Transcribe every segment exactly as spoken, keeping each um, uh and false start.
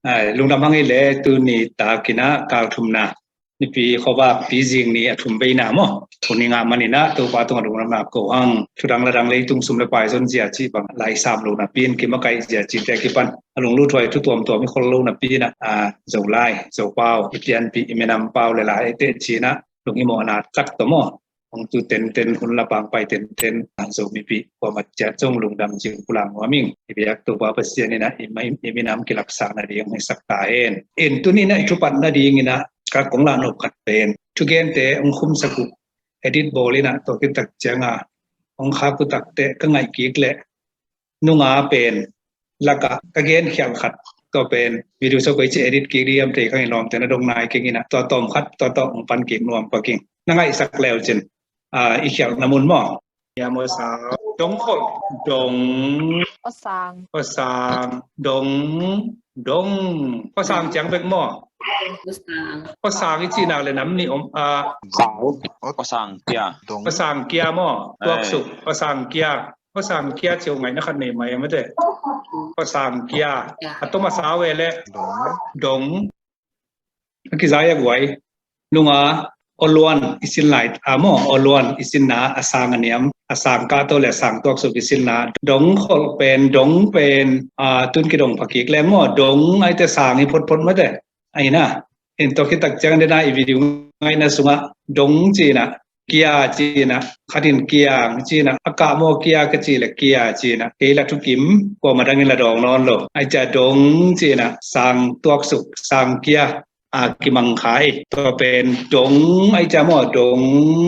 Ai, lungdam hang ei le, tuni takin ah kal thumna, nipi khuavak pi zing ni a thum veina maw, hun i ngah manin ah Topa tungah lungdamna ko hang. Thudang ladang leitung sum le pai zon zia cih bang lai sam lo napi in, kimakaih zia cihte kipan a lungluthuai thu tuamtuam i khol lo napi in ah, a, Zolai, Zopau, i pianpih i minam pau le lai teh ci-in ah lunghimawhna tak tawh maw, hong tu tenten, hun la pang pai tenten, a, Zomipi kuamah ciat zong lungdam zing pulang nuam ing. I biak Topa Pasian in ah i, i minam kilapsak nading hong hisak ta hen. In tuni in ah i thupat nadingin ah ka kong lah nop khat pen, thugente hong khumsak uh edit bawl in ah, tua khit tak ciang a hong khak uh tak teh ka ngaih kik leh, nunga pen lak ah ka gen khialh khat, tua pen video sawk koi ci edit kik ding hiam thei khang in lawmte na dong nai keng in ah, tua tawm khat tua tawh hong pan kik nuam pak ing. Na ngaihsak leu cin, a, i khialhna mun maw? Ia maw sa, dong khol, dong. Aw sang. Aw sang, dong, dong. Aw sang ciang bek maw? Aw sang. Aw sang i cih nak le nam nih om, a. Sang. Aw sang kia. Dong. Aw sang kia maw? Tuaksuk. Aw sang kia. Aw sang kia cio ngaihna khat nei mai a mate. Aw sang kia. A tom a sau e le. Dong. Dong. A kizai a guai. Nunga aw luan i sin lai a maw, aw luan i sinna, a sang a niam, a sang kahto le a sang tuaksuk i sinna. Dong kholh pen, dong pen, a, tun kidong phakik leng maw, dong aite sang hi photphot mate. Ahi na, in tua khit tak ciang dena i video ngaihna sungah dong ci-in ah, kia ci-in ah, khat in kiang ci-in ah, a kah maw kia ka ci le kia ci-in ah, kei la thukim kuamah dangin la dawng nawn lo. Ahi ciah dong ci-in ah, sang tuaksuk, sang kia, a, kimang kha hi. Tua pen dong ahi ciah maw, dong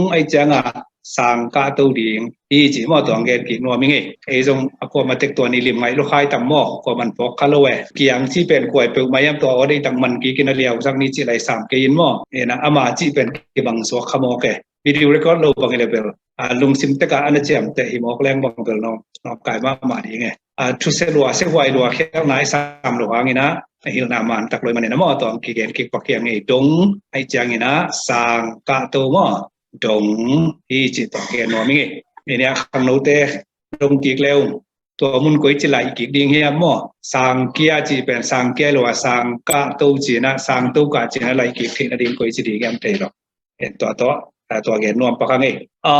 ahi ciang a sang kahto ding hi ci maw, tua hong gen kik nuam ing ei. Ei zong a kuamah tek tua ni lim ngaih lua khai tam maw, kuamah in phawk kha lo e. Kiang ci pen kua i peuhmah hiam, tua aw deihtak man kik in a liausak ni cih lai sam kei in maw. Ina ama cih pen kimang suak kha mawk e. Video record lo bang hi le bel, a, lungsim tek a a na ciamteh hi mawk leng bang bel nawng, nawngkai mahmah ding e. A, thusia lua, siahuai lua khialhna i sam lo hangin ah, a hilhna man tak lo i manin ah maw, tua hong kigen kik pak hi ing ei. Dong ahi ciangin ah sang kahto maw, dong hi cih tua gen nuam ing ei. Ina khangnote dong kik le ung, tua mun koi ci lai kik ding hiam maw? Sang kia cih pen, sang kia lo a sang kahto ci-in ah, sang to kah ci-in ah lai kik theih nading koi ci ding hiam thei lo. En tua tawh, a, tua gen nuam pak hang ei. A,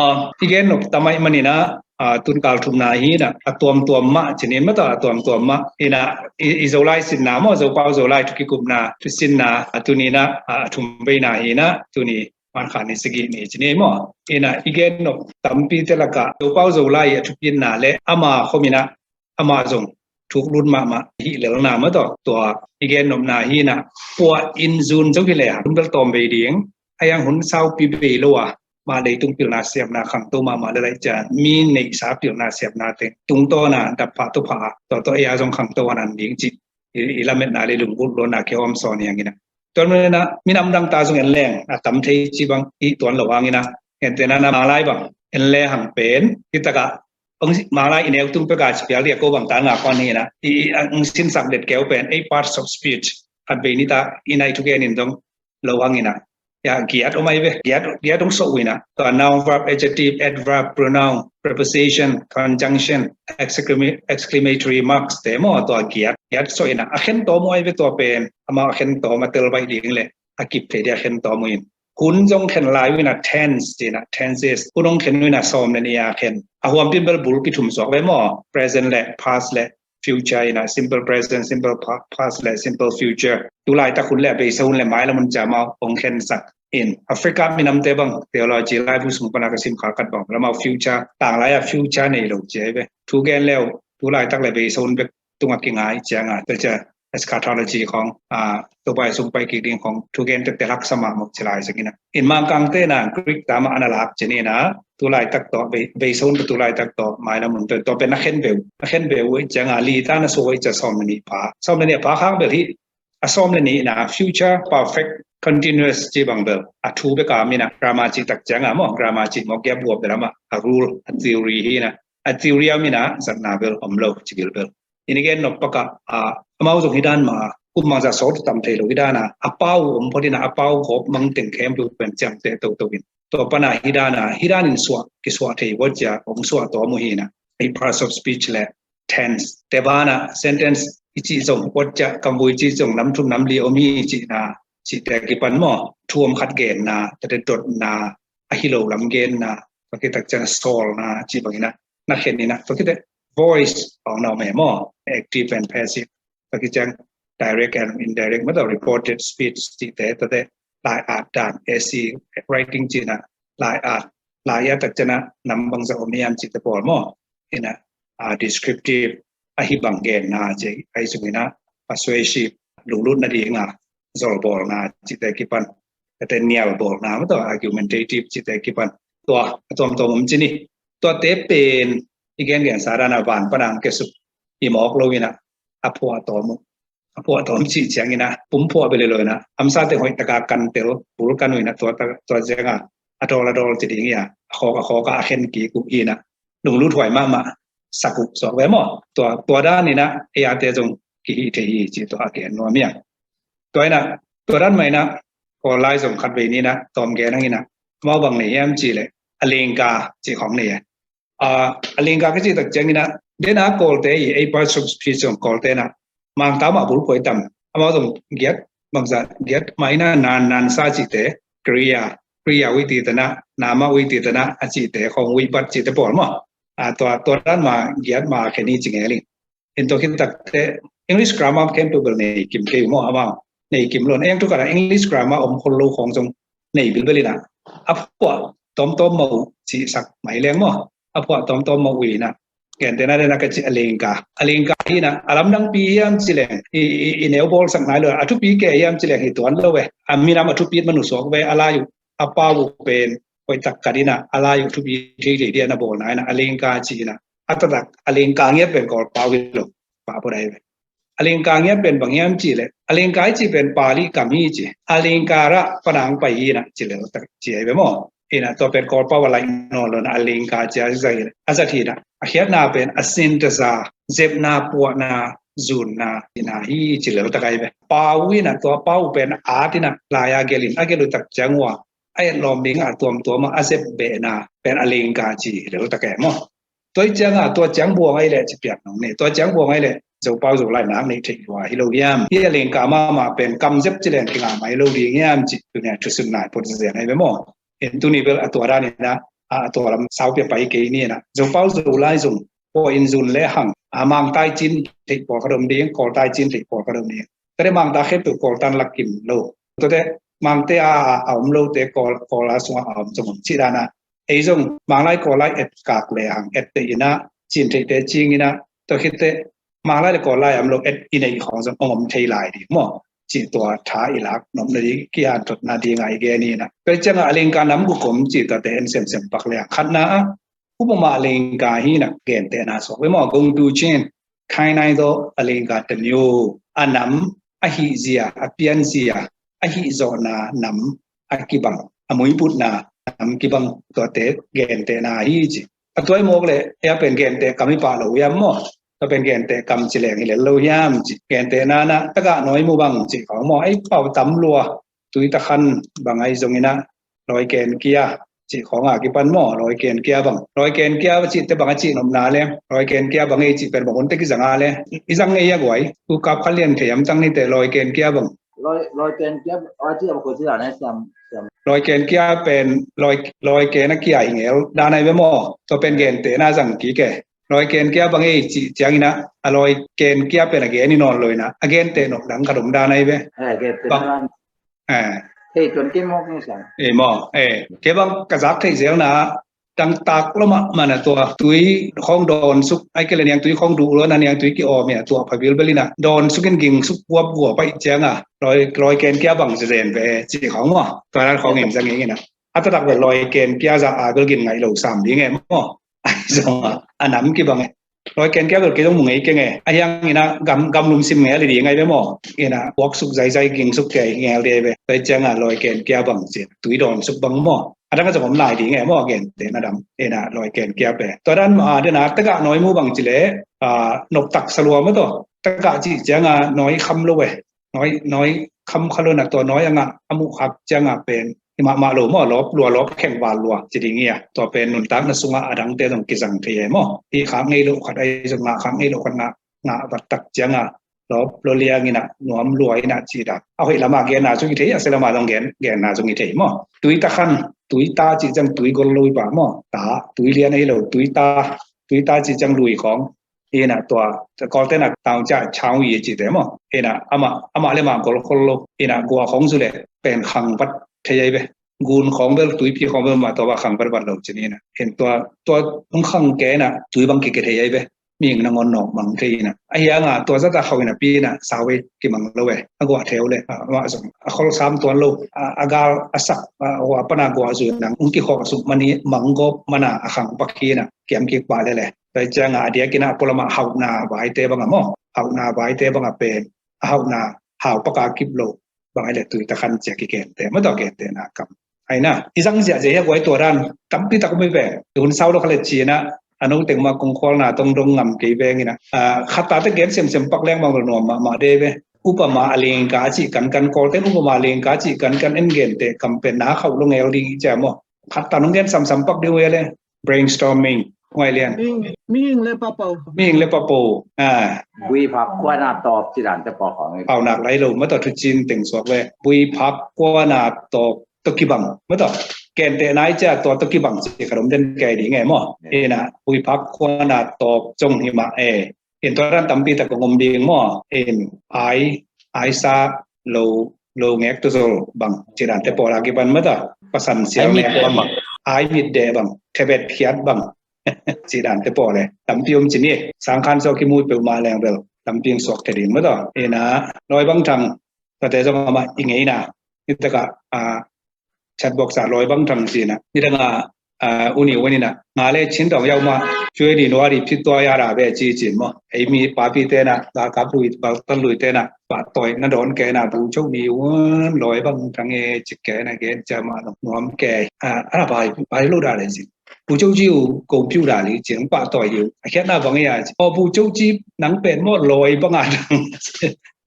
i gen nop tam ahih manin ah, a, tun kal thumna hi-in ah, a tuamtuam mah ci-in maw, tua a tuamtuam mah hi-in ah, i, i Zolai sinna maw, Zopau Zolai thu kikupna, thu sinna, a, tuni-in ah, a, a thum veina hi-in ah, tuni March kha ni sagih ni ci-in maw. Ina i gen nop tampite lakah Zopau Zolai a thupitna le ama khomin ah, amah zong thuk lut mahmah hi lelna maw, tua, tua i gen nopna hi-in ah, puah in zun zo hi le a hun bel tawm bei ding, a hiang hun saupi bei lo a, mah leitung pilna siamna khangto mahmah le lai ciah mi neihsa pilna siamna teng tungtawn a dap phah to phah a, tua tawh ei a zong khangto a nan ding cih i, i lametna le lunggulh luanna kihawm sawn hi hangin ah. Tua manin ah minam dang ta zong en leng a tam thei ci bang i tuan lo hangin ah, en tena na Manglai bang en le hang pen, hi takah, Manglai i neu tung pek a ci pial dia ko bang tan nga khuan hi-in ah, i, i, ang sinsak det keu pen, eight parts of speech, khat vei ni ta, i nai thugen in dong lo hangin ah. Ia, giat om ai ve, giat, giat hong sawh uh in ah. Tua noun, verb, adjective, adverb, pronoun, preposition, conjunction, exclama-, exclamatory marks te maw, tua giat, giat sawh in ah. A khen tawm uh ai ve tua pen, amau a khen tawm a tel baih ding le, a kip thei dia a khen tawm uh in. Hun zong khen lai uh in ah, tense ci-in ah, tenses. Hun hong khen uh in ah sawm le nih a khen. A huampin bel bul kithum suak ve maw, present le, past le, future in ah, simple present, simple pa-, past le simple future. Tu laitak hun le, a beisa hun le, mailam hun ciang amau hong khensak in. Africa minamte bang, theology laibu sung pan a ka sim kha khat bang, amau future, tanglai a future nei lo ci ai ve. Thu gen le uh, tu laitak le beisa hun bek tungah kingai ciang a, tua ciang eschatology khawng, a, Topa i sung pai kik ding khawng thugen tette haksa mahmah ci lai zongin ah. In Mangkangte in ah Greek ta mah a na lak ci-in ah, tu laitak tawh, bei, beisa hun tawh tu laitak tawh, mailam hun tawh, tua pen na khen beh uh, na khen beh uh ciang a, li ta na suak uh ciang sawm le nih pha. Sawm le nih a pha khak bel hi, a sawm le nih in ah future perfect continuous ci bang bel. A thu bek a om in ah, grammar cih tak ciang a maw, grammar cih maw, kia buap bel amah, a rule, a theory hi-in ah. A theory a om in ah, zatna bel om lo ci bilbel. Ina gen nop pak ah, a, amau zong hi dan mah, kum bangzah sawt tam thei lo hi dan a, a pau om phot in ah, a pau gawp mang teng khempeuh pen ciamteh toto in. Tua pan a hi dan a, hi dan in suah, kisuah thei vua cia, hong suah tawm uh hi-in ah. Eight parts of speech le, tense te banah sentence i cih zong, puatciah kamvui cih zong nam thum nam li om hi cihna, cihte a kipan maw, thu om khat genna, tate dotna, a hi lo lam genna, tua khit takciang sawlna cih bangin ah na khen in ah, tua khit teh voice hong na om e maw, active and passive, tua khit ciang direct and indirect, maw, reported speech cihte, tate lai at dan, essay writing cihna, lai at, lai at takciang ah nam bangzah om hiam cihte pawl maw, in ah, ah, descriptive, a hi bang genna ci, ahi zongin ah persuasive, lunglut nadinga zolbawlna cihte kipan, tate nialbawlna, maw, tua argumentative cihte kipan, tua a tuamtuam om ci ni. Tuate pen i gengensa dan a van pana hong kiasuk hi mawk lo in ah, a phuahtawm uh, a phuahtawm cih ciangin ah pumphuah bel hi lo in ah, hamsa teng hoih taka kantel, bul kan uh in ah, tua, tua ciangah a dawl a dawl ci ding hi a, a khawk a khawk a, a khen kik uh hi in ah, lunglut huai mahmah sak uh suak ve maw. Tua, tua dan in ah ei a te zong kihih thei hi cih tua a gen nuam hi a. Tua in ah, tua dan mah in ah, Kawl lai zong khatvei ni in ah tawm gen hang in ah, amau bang nei hiam cih leh a lingka cih khawng nei a. Ah, a lingka ka cih takciangin ah, den a Kawlte i, ei parts of speech zong Kawlte in ah, Mangta mah bulphuai tam, amau zong giat, bangzah giat mah in ah, nan, nan sa cihte, kriya, kriya uite tan ah, nama uite tan ah a cihte, khawng uipat cihte pawl maw. Ah, tua, tua dan mah giat mah khen hi ci ngel ing. In tua khit takteh English grammar khempeuh bel nei kim kei uh maw, amau nei kim lo in, ei hang thukhat ah English grammar om khol lo khawng zong nei bilbel in ah, a phuah tawmtawm mah uh cihsak mai leng maw, a phuah tawmtawm mah uh in ah, gentehna den ah ka cih a lingka, a lingka hi in ah, a lamdangpi hiam ci leng i, i, i neu bawlsak nai lo, a thupi kei hiam ci leng hi tuan lo ve, a minam a thupit man uh suak ve, a lai uh, a pau uh pen hoih tak kat in ah, a lai uh thupi theithei ding a na bawlna in ah, a lingka ci in ah, a taktak a lingka ngiat pen Kawl pau hi lo, pau pau dai ve. A lingka ngiat pen bang hiam cih leh, a lingka i cih pen Pali kam hi ci, a lingka rah pana hong pai hi in ah ci lel tak ci ahi ve maw. In ah tua pen Kawl pau a laih nawn lo in ah, a lingka ci a zat hi in ah, a zat hi in ah, a khiatna pen a synthesis, zepna, puahna, zunna, cihna hi ci lel tak ahi ve. Pau in ah, tua pau pen at in ah, lai a gelh in, a gelh uh takciang ua a etlawm ding a tuamtuam a, a zep behna pen a lingka ci lel tak e maw. Tua hi ciangah, tua ciang buang ahi leh ci piak nong nei, tua ciang buang ahi leh Zopau Zolai nak neih theih lua hi lo hiam? Hi a lingka mahmah pen kam zep ci leng kingah mai lo ding hiam cih tuni a thusun nai phot zen ahi ve maw. In tuni bel a tua dan in ah, a tua lam sau pia pai kei ni in ah, Zopau Zolai zong pua in zun le hang, a Mangta i cin theih pawlkhat om ding, Kawlta i cin theih pawlkhat om ding. Tate Mangta khempeuh Kawltan lak kim lo. Tate Mangte a, a, a om lote Kawl, Kawl a sungah a om zong om cih dan ah, ei zong Manglai Kawllai et kak le hang et te in ah, cin theihte cing in ah, tua khit teh Manglai le Kawllai a om lo et i neih khawng zong hong om thei lai ding maw. Cih tua tha i lak nopna ding, kihanthawnna ding a i gen hi in ah. Tua ciangah a lingka nam guk om cih tuate en semsem pak le hang, khatna ah, upama a lingka hi in ah, gentehna suak ve maw, gong tu cin, khainai daw a lingka tamiu, a nam, a hihzia, a pianzia, a hihzawhna nam a kibang, a muiputna nam kibang, tuate gentehna hi ci. A tua hi mawk leh ei a pen genteh kam hi pah lo hiam maw? Tua pen genteh kam ci leng hi lel lo hiam ci. Gentehna in ah tagah nawi mu bang cih khawng maw, ei pau tam lua, Tuitakhan bang ahi zongin ah, Lawiken kia cih khawng a kipan maw, Lawiken kia bang. Lawiken kia cihte bang a cih nopna le, Lawiken kia bang ei cih pen bang hun teh kizang a le, i zang ngei a guai, tu kap kha lian thei hamtang ni teh, Lawiken kia bang. Lawi, Lawiken kia, a cih a bang ko cih dan e siam, siam. Lawiken kia pen, Lawi, Lawiken a kia hi ngel dan ahi ve maw, tua pen gentehna zang kik e. Lawiken kia bang ei cih ciangin ah, a Lawiken kia pen a gen hi nawn lo in ah, a genteh nop dang khat om dan ahi ve. Eh, genteh bang dan. Eh. Hei, tuan kei mawk ni sang. Eh, maw, eh, kei bang ka zak theih zelna, tangtak lo mahmah in ah tua tui khawng dawnsuk, ahih kei leh niangtui khawng duh lo in ah niangtui ki-awm in ah tua pha bilbel in ah dawnsuk in gingsuk guapguap ahih ciangah, Lawi, Lawiken kia bang zezen ve cih khawng maw. Tua dan khawng in zang ing in ah. A taktak bel Lawiken kia zah a bel gin ngaih lo sam ding e maw. Ahi zongah a nam kibang e. Lawiken kia bel kei zong mu ngei keng e. Ahi hangin ah gam, gam lum sim ngel hi ding ahi ve maw. In ah puaksuk zaizai gingsuk kei ngel ding ahi ve. Tua hi ciangah Lawiken kia bang ci, tui dawnsuk bang maw. A dang a zong om lai ding e maw, a gentehna dang. In ah Lawiken kia pen. Tua dan mah a, den a tagah nawi mu bang ci leh, ah, noptak sa lua maw tawh. Tagah cih ciangah nawi kham lo e. Nawi, nawi kham kha lo in ah tua nawi a ngah a muh khak ciangah pen Hi mahmah lo maw, lawp lua, lawp kheng val lua ci ding hi a. Tua pen nuntakna sungah a dangte zong kizang thei e maw. Hih khak ngei loh khat ahi zong ngah khak ngei loh khat ngah, ngah vat tak ciangah lawp lua liang inah nuam lua inah ci dan. A hoih lamah genna zong hi thei, a sia lamah zong gen, genna zong hi thei maw. Tui ta khan, tui ta cih ciang tui gol lo hi pah maw. Ta, tui lian ahi lo, tui ta, tui ta cih ciang lui khawng. Inah tua, Kawlte'n ah taung ciah chau i cihte maw. Inah amah, amah le mah gol khol lo. Inah guah khawng zu le pen khang vat thei ai ve. Gun khawng bel, tuipi khawng bel mah tua bang khang vat vat lo cin inah. In tua, tua hong khang kei inah tui bang kike thei ai ve. Mihing nangawn nawk mang thei inah. A hiang a tua zat a khauh inah pi inah sau ei kimang lo e. A guah theu le, a, mah zong a khol sam tuan lo. A, a gal a sak, a, hua pan a guah zui nang hong kikhawk a suk mani mang gawp man a a khang pak hi inah kiam kik pah le le. Tua hi ciangah a diakin ah a pualamah hauhna vaite bangah maw, hauhna vaite bangah pen a hauhna hau paka kip lo bang ai le tui ta khan cia kikente maw, tua kentehna kam. Aina i zang ziahziah hi a guai, tua dan tampi tak om hi ve. I hun sau lo kha le cinah a no teng mah kong khualna tong dong ngam kei veng inah, ah, khatta te gen semsem pak leng bang lo nuam mahmah de ve. Upama a lingka a cih kankan, Kawlte'n upama a lingka a cih kankan en, genteh kam pen na khauh lo ngel ding i cia maw. Khatta nong gen samsam pak ding uh hi a le. Brainstorming. Huai lian. Mihing, mihing le papo. Mihing le papo. Ah. Buiphak kuana tawp ci dan te paw khawng. Paunak lai lo, mata thucin teng suak ve. Buiphak kuana tawp tawh kibang. Mata kenteh nai cia tua tawh kibang ci kha dom den kei ding e maw. Yeah. Ina, buiphak kuana tawp zong hi mah e. In tua dan tampi tak kong om ding maw. In ai, ai sa lo, lo ngek tu zol bang. Ci dan te pawl a kipan mata. Pasan sial nek bang. Ai mit deh bang. Thebet khiat bang. Ci dan te pawl e. Tampi om ci ni. Sangkhan so kimut peuhmah leng bel. Tampi suak te ding mata. Ina, loi bang thang. Tate zong ama i ngeina. Itaka, a, chat box ah loi bang thang cina. Nidanga, ah, uni uni na. Nga le chin dong yau ma, cue di nua di phit tua ya ra ve ci cin maw. Ei mi papi te na, ba kap lui, ba tan lui te na, ba toi na don ke na, bu chau ni un, loi bang thang e, cik ke na gen ca ma nuam ke. Ah, ara bai, bai lu da le cin. Bu chau jiu, gong piu da li cin, ba toi diu. A khiat na bang ya, o bu chau ji nang pen maw loi bang a dang.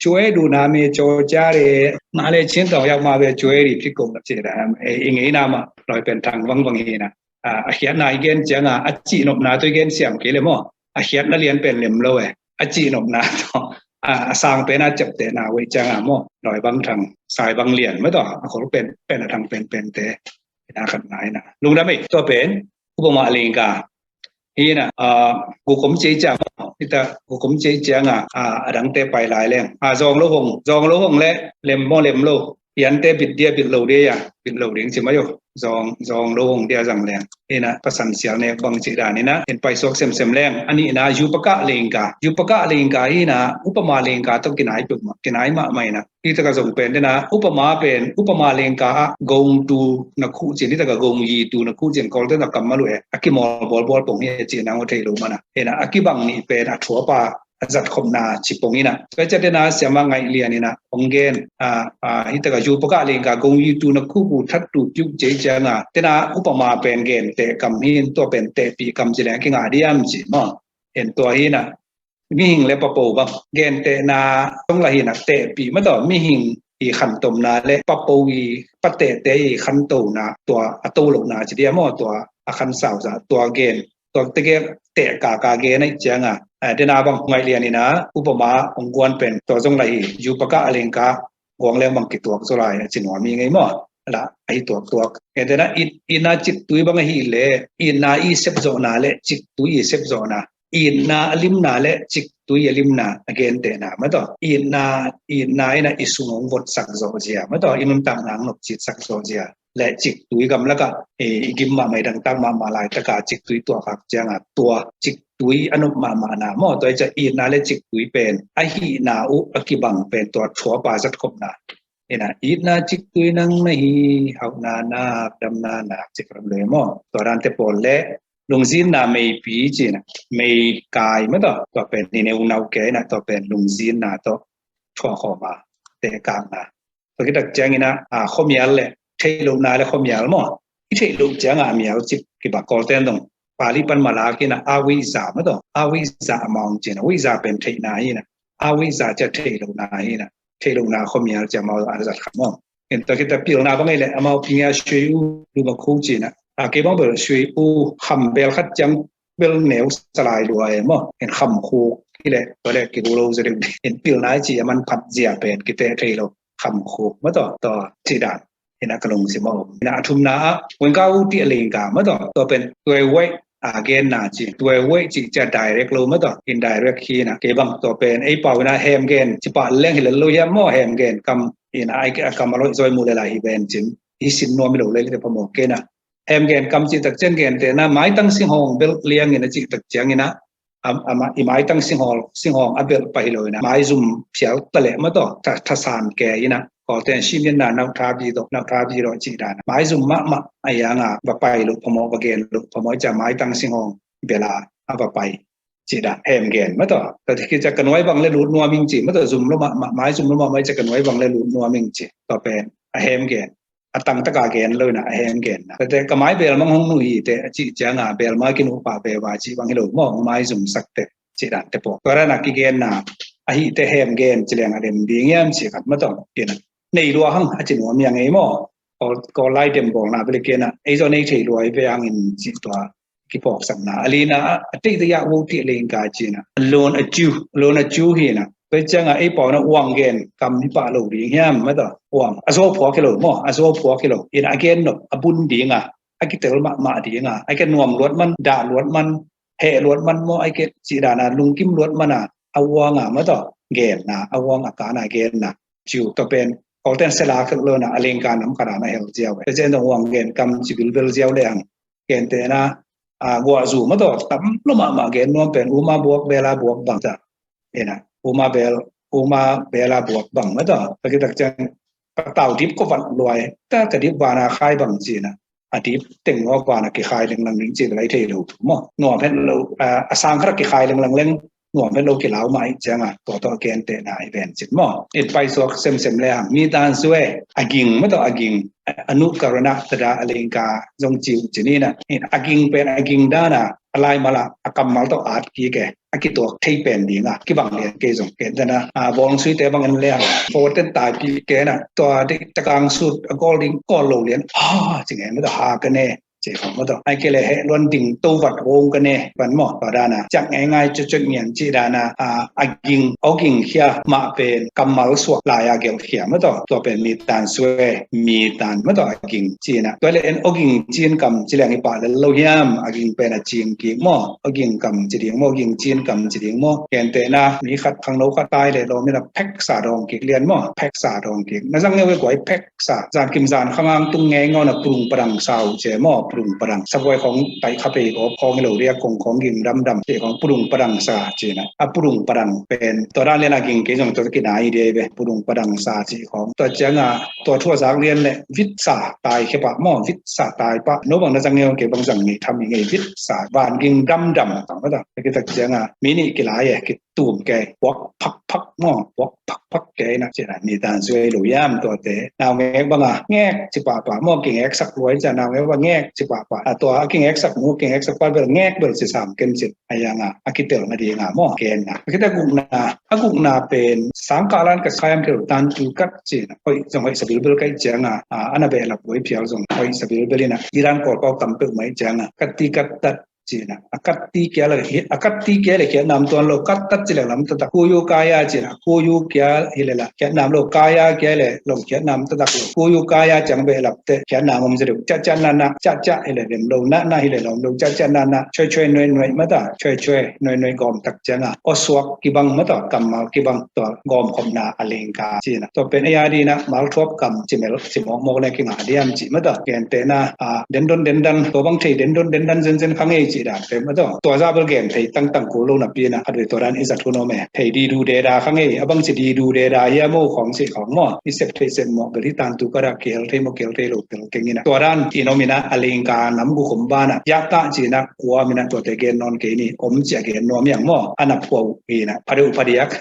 Cue du na me cho ca le, ma le chin dong yau ma ve cue di phit kong na ci da. E, i ngeina ma, loi pen thang bang bang hi na. A, a khiatna i gen cianga, a cihnopna tawh i gen siam kei le maw. A khiatna lian pen lem lo e. A cihnopna tawh, a, a sang pen a ciaptehna uh cianga maw. Loi bang thang, sai bang lian maw tawh. A khol pen, pen a thang pen pen te. Ina khat na ina. Lungdam e, tua pen, upama a lingka. Hi na, a, gukom cei ciang, hita gukom cei cianga, a, a dangte pai lai leng. A, zong lo hong, zong lo hong le, lem maw lem lo. Piante bit dia bit lo dia, bit lo ding ci mai o. Zong, zong lo hong dia zang leng. Hi na, pasan sial nek bang ci dan hi na, in pai suak semsem leng. A nihna, yupaka lingka. Yupaka lingka hi na, upama lingka tawh kinai peuhmah, kinai mahmah hi na. Hi taka zong pen dena, upama pen, upama lingka a, gong tu na khu cin, hi taka gong yi tu na khu cin, Kawlte'n a kammal uh e, a kimawl bawlbawl pong hi ci nang uh thei lo mana. Hi na, a kibang nih pen, a thuapa, a zatkhopna ci pong ina. Tua ciat dena, siama ngaih lian ina, hong gen, a, a, hi taka yupaka lingka, gong yi tu na khu bu that tu piu cei cianga, dena, upama pen genteh kam hi in, tua pen tehpih kam ci leng, kinga diam ci maw. En tua hi na, mihing le papo bang, gentehna tong la hi na tehpih maw tawh, mihing i khantomna le papo i patehte i khantona tua a to lohna ci dia maw, tua a khansauza, tua gen, tua tege tehkaka gen aih cianga, a, dena bang ngaih lian ina, upama hong guan pen, tua zong la hi, yupaka a lingka, guang leng bang kituak zaw lai, a ci nuam hi ngei maw. La, a hi tuaktuak. Gentehna, it, itna ciktui bang ahi le, itna i sepzawhna le, ciktui i sepzawhna. Itna a limna le ciktui a limna a gentehna maw tawh. Itna, itna ina i sung hong votsak zawh zia maw tawh, i nuntakna hong nopcitsak zawh zia. Le ciktui gamlakah, e, i gim mahmah i dangtak mahmah laitaka ciktui tuahkhak cianga tua ciktui a nop mahmahna maw. Tua i ca itna le ciktui pen a hihna uh a kibang pen tua thuapa zatkhopna. Ina itna ciktui nang na hi, hauhna nak, damna nak, ci kha lam le maw. Tua dante pawl le, lungzinna meipi cina, meikai maw tawh, tua pen i neunau ke ina, tua pen lungzinna tawh, thuakhawma, tehkakna. Tua kitak ciangina, a, khuamial le, theih lohna le khuamial maw. I theih loh cianga a mial cip kiba Kawlte'n dong. Pali pan malak ina, a wei za maw tawh, a wei za amau cina, wei za pen theihna ina, a wei za cia theih lohna ina. Theih lohna khuamial cia mau a zat kha maw. In tua khit a pilna bang ei leh amau pingia sui u luma khu cina. A kei bang bel sui u kham bel khat ciang bel neu salai lua e maw. In kham khuk hi leh tua leh kihu lo zaw deuh. In pilna i ci a manphat zia pen kiteh thei lo. Kham khuk maw taw, tua ci dan. Ina ka lungsim a om. Ina a thumna ah, Wengka U Ti a lingka maw taw. Tua pen tuai wei a genna ci. Tuai wei ci cia direct lo maw taw. Indirect hi ina kei bang tua pen ei pau ina hem gen ci pah leng hi lel lo hiam maw, hem gen kam ina ai a kam a lo zoi mu le lai hi ben cin. Hi sin nuam hi lo le li te phamawh kei na. Hem gen kam ci tak ciang gen te na maitang singhawng bel liang ina ci tak ciang ina a, a ma-, i maitang singhawng, singhawng a belh pah hi lo ina, maizum phial ta leh maw taw, tha, thasan ke ina, Kawlte'n simin na nau tha bi dok, nau tha bi dok ci dan. Maizum mahmah a yang a va pai lo phamawh, va gen lo phamawh, cia maitang singhawng belh a, a va pai ci dan. Hem gen maw taw. Tua khit cia ka nuai bang le lut nuam ing ci maw taw, zum lo mahmah, maizum lo mahmah cia ka nuai bang le lut nuam ing ci. Tua pen a hem gen. A tangtaka gen lo ina a hem genna. Tate ka mai belmang hong nuh hi te a cih cianga belma kinuh pah veva cih bang hi lo maw, hong maizum sak te cih dan te pawh. Tua dan a kigenna a hih te hem gen ci leng a dem ding hiam cih khat maw taw. Kina nei lua hang a ci nuam hi a ngei maw. Kawl, Kawl lai dem bawlna bel kina ei zaw nei thei lua hi ve hang in cih tua kiphawksakna. A lina a teitei a Wotih lingka cina. Lon a cu, lon a cu hina. Tua cianga ei pau na uang gen kam hi pah lo ding hiam maw taw. Uang a zaw phuak hi lo maw, a zaw phuak hi lo. Ina a gen nop a bun dinga a kitel mahmah dinga a gen nuam luat man, dah luat man, heh luat man maw, a gen cih dana lungkim luat mana a uanga maw taw. Genna a uang a kana genna. Cu tua pen Kawlte'n sela khek lo na a lingka nam khat a na hel ziau e. Tua ciang dong uang gen kam ci bilbel ziau le ang. Gentehna a guahzu maw taw, tam lo mahmah gen nuam pen uma buak bela buak bang ta. Ina uma bel, uma bela buak bang maw taw. Tua khit tak ciang patau dip ko vat luai ta, ka dip vana khai bang cina. A dip teng maw vana kikhai lenglang ding ci lai thei lo maw. Nuam het lo a, a sang khat a kikhai lenglang leng nuam het lo kilau mah ih cianga tua tawh kentehna i ven cin maw. It paisuak semsem le hang mi tan sue a ging maw taw, a ging a nuh karona tada a lingka zong ciu cinina. A ging pen a ging dana a laimala a kammal tawh at kike a kituak thei pen dinga kibang lian kei zong kentehna a bawlsuite bang en le hang. Forten taipi kena tua diktakang sut a kawl ding kawl lo lian ha ci nge maw taw, ha ka ne. Ci khong maw taw. Ai ke le heh luan ding to vat hong ka ne pan maw. Tua dana ciak ngeingai cucuk ngian ci dana a, a ging, a ging khia mah pen kammal suak lai a gelh khia maw taw. Tua pen mi tan sue, mi tan maw taw a ging cina. Tua le en a ging cin kam ci leng i pah lel lo hiam, a ging pen a cing kik maw. A ging kam ci ding maw, a ging cin kam ci ding maw. Kentehna mi khat khangno khat tai le lo mina pheksa dawng kik lian maw. Pheksa dawng kik. Na zang ngeu e guai phek sa. Zan kim zan khangang tung ngei ngawn a pudung padang sa uh ce maw, pudung padang. Sabuai khong taih kha pei gawp khong hi lo riak kong khong ging damdam pei khong pudung padang sa cina. A pudung padang pen tua dan lian a ging kei zong tua kinai dei ve, pudung padang sa ci khong. Tua cianga tua thu a zak lian le vit sa tai khe pah maw, vit sa tai pah. No bang na zang ngei kei bang zang ngei tham i ngei vit sa. Van ging damdam tang maw taw. Kitak cianga mi nih kilai e, ki tum kei, puak phakphak maw, puak phakphak kei na cina. Ni tan sue lo hiam tuate. Nau ngek banga ngek ci pahpah maw, kingeksak luai cia nau ngek banga ngek ci pahpah. A tua a kingeksak mu, kingeksak pah bel ngek bel ci sam ken cin. A yanga a kitel na dinga maw, ken na. Kita gukna, a gukna pen sangkah lan ka sayam kei lo tan tu kat cina. Hoih zong hoih sabilbil kai cianga, a, ana behlap buai phial zong hoih sabilbil ina. Iran kawlpau tam peuh mai cianga kat ti kat tat cina. A kat ti kia le, a kat ti kia le khiatnam tuan lo, kat tat ci le lam taktak. Kuyu kaya cina, kuyu kia hi le la khiatnam lo, kaya kia le long khiatnam taktak lo. Kuyu kaya ciang behlap te khiatnam om zaw deuh. Cia cia na na, cia cia hi le lem lo, na na hi le lom lo, cia cia na na, choi choi noi noi maw taw, choi choi noi noi gawm tak cianga. Aw suak kibang maw taw, kammal kibang tua gawmkhopna a lingka cina. Tua pen ei a dina malthuap kam ci mel ci mawkmawk le kingah diam ci maw taw. Kentehna a, dendon dendan, tua bang thei dendon dendan zenzen kha ngei ci dan pe maw taw. Tua za bel gen thei tangtang kul lo napi ina a dui tua dan i zat hun om e. Thei didu deda kha ngei, a bang ci didu deda hiam aw khong ci khong maw. I sep thei sep mawk bel hi tan tu ka dak kihel thei maw kihel thei lo pel keng ina. Tua dan i nom ina a lingka nam gukhom bana. Yak ta cina kua mina tuate gen nawn kei ni. Om ci a gen nuam hiang maw. Ana phuau ina. Phadeuh phadiak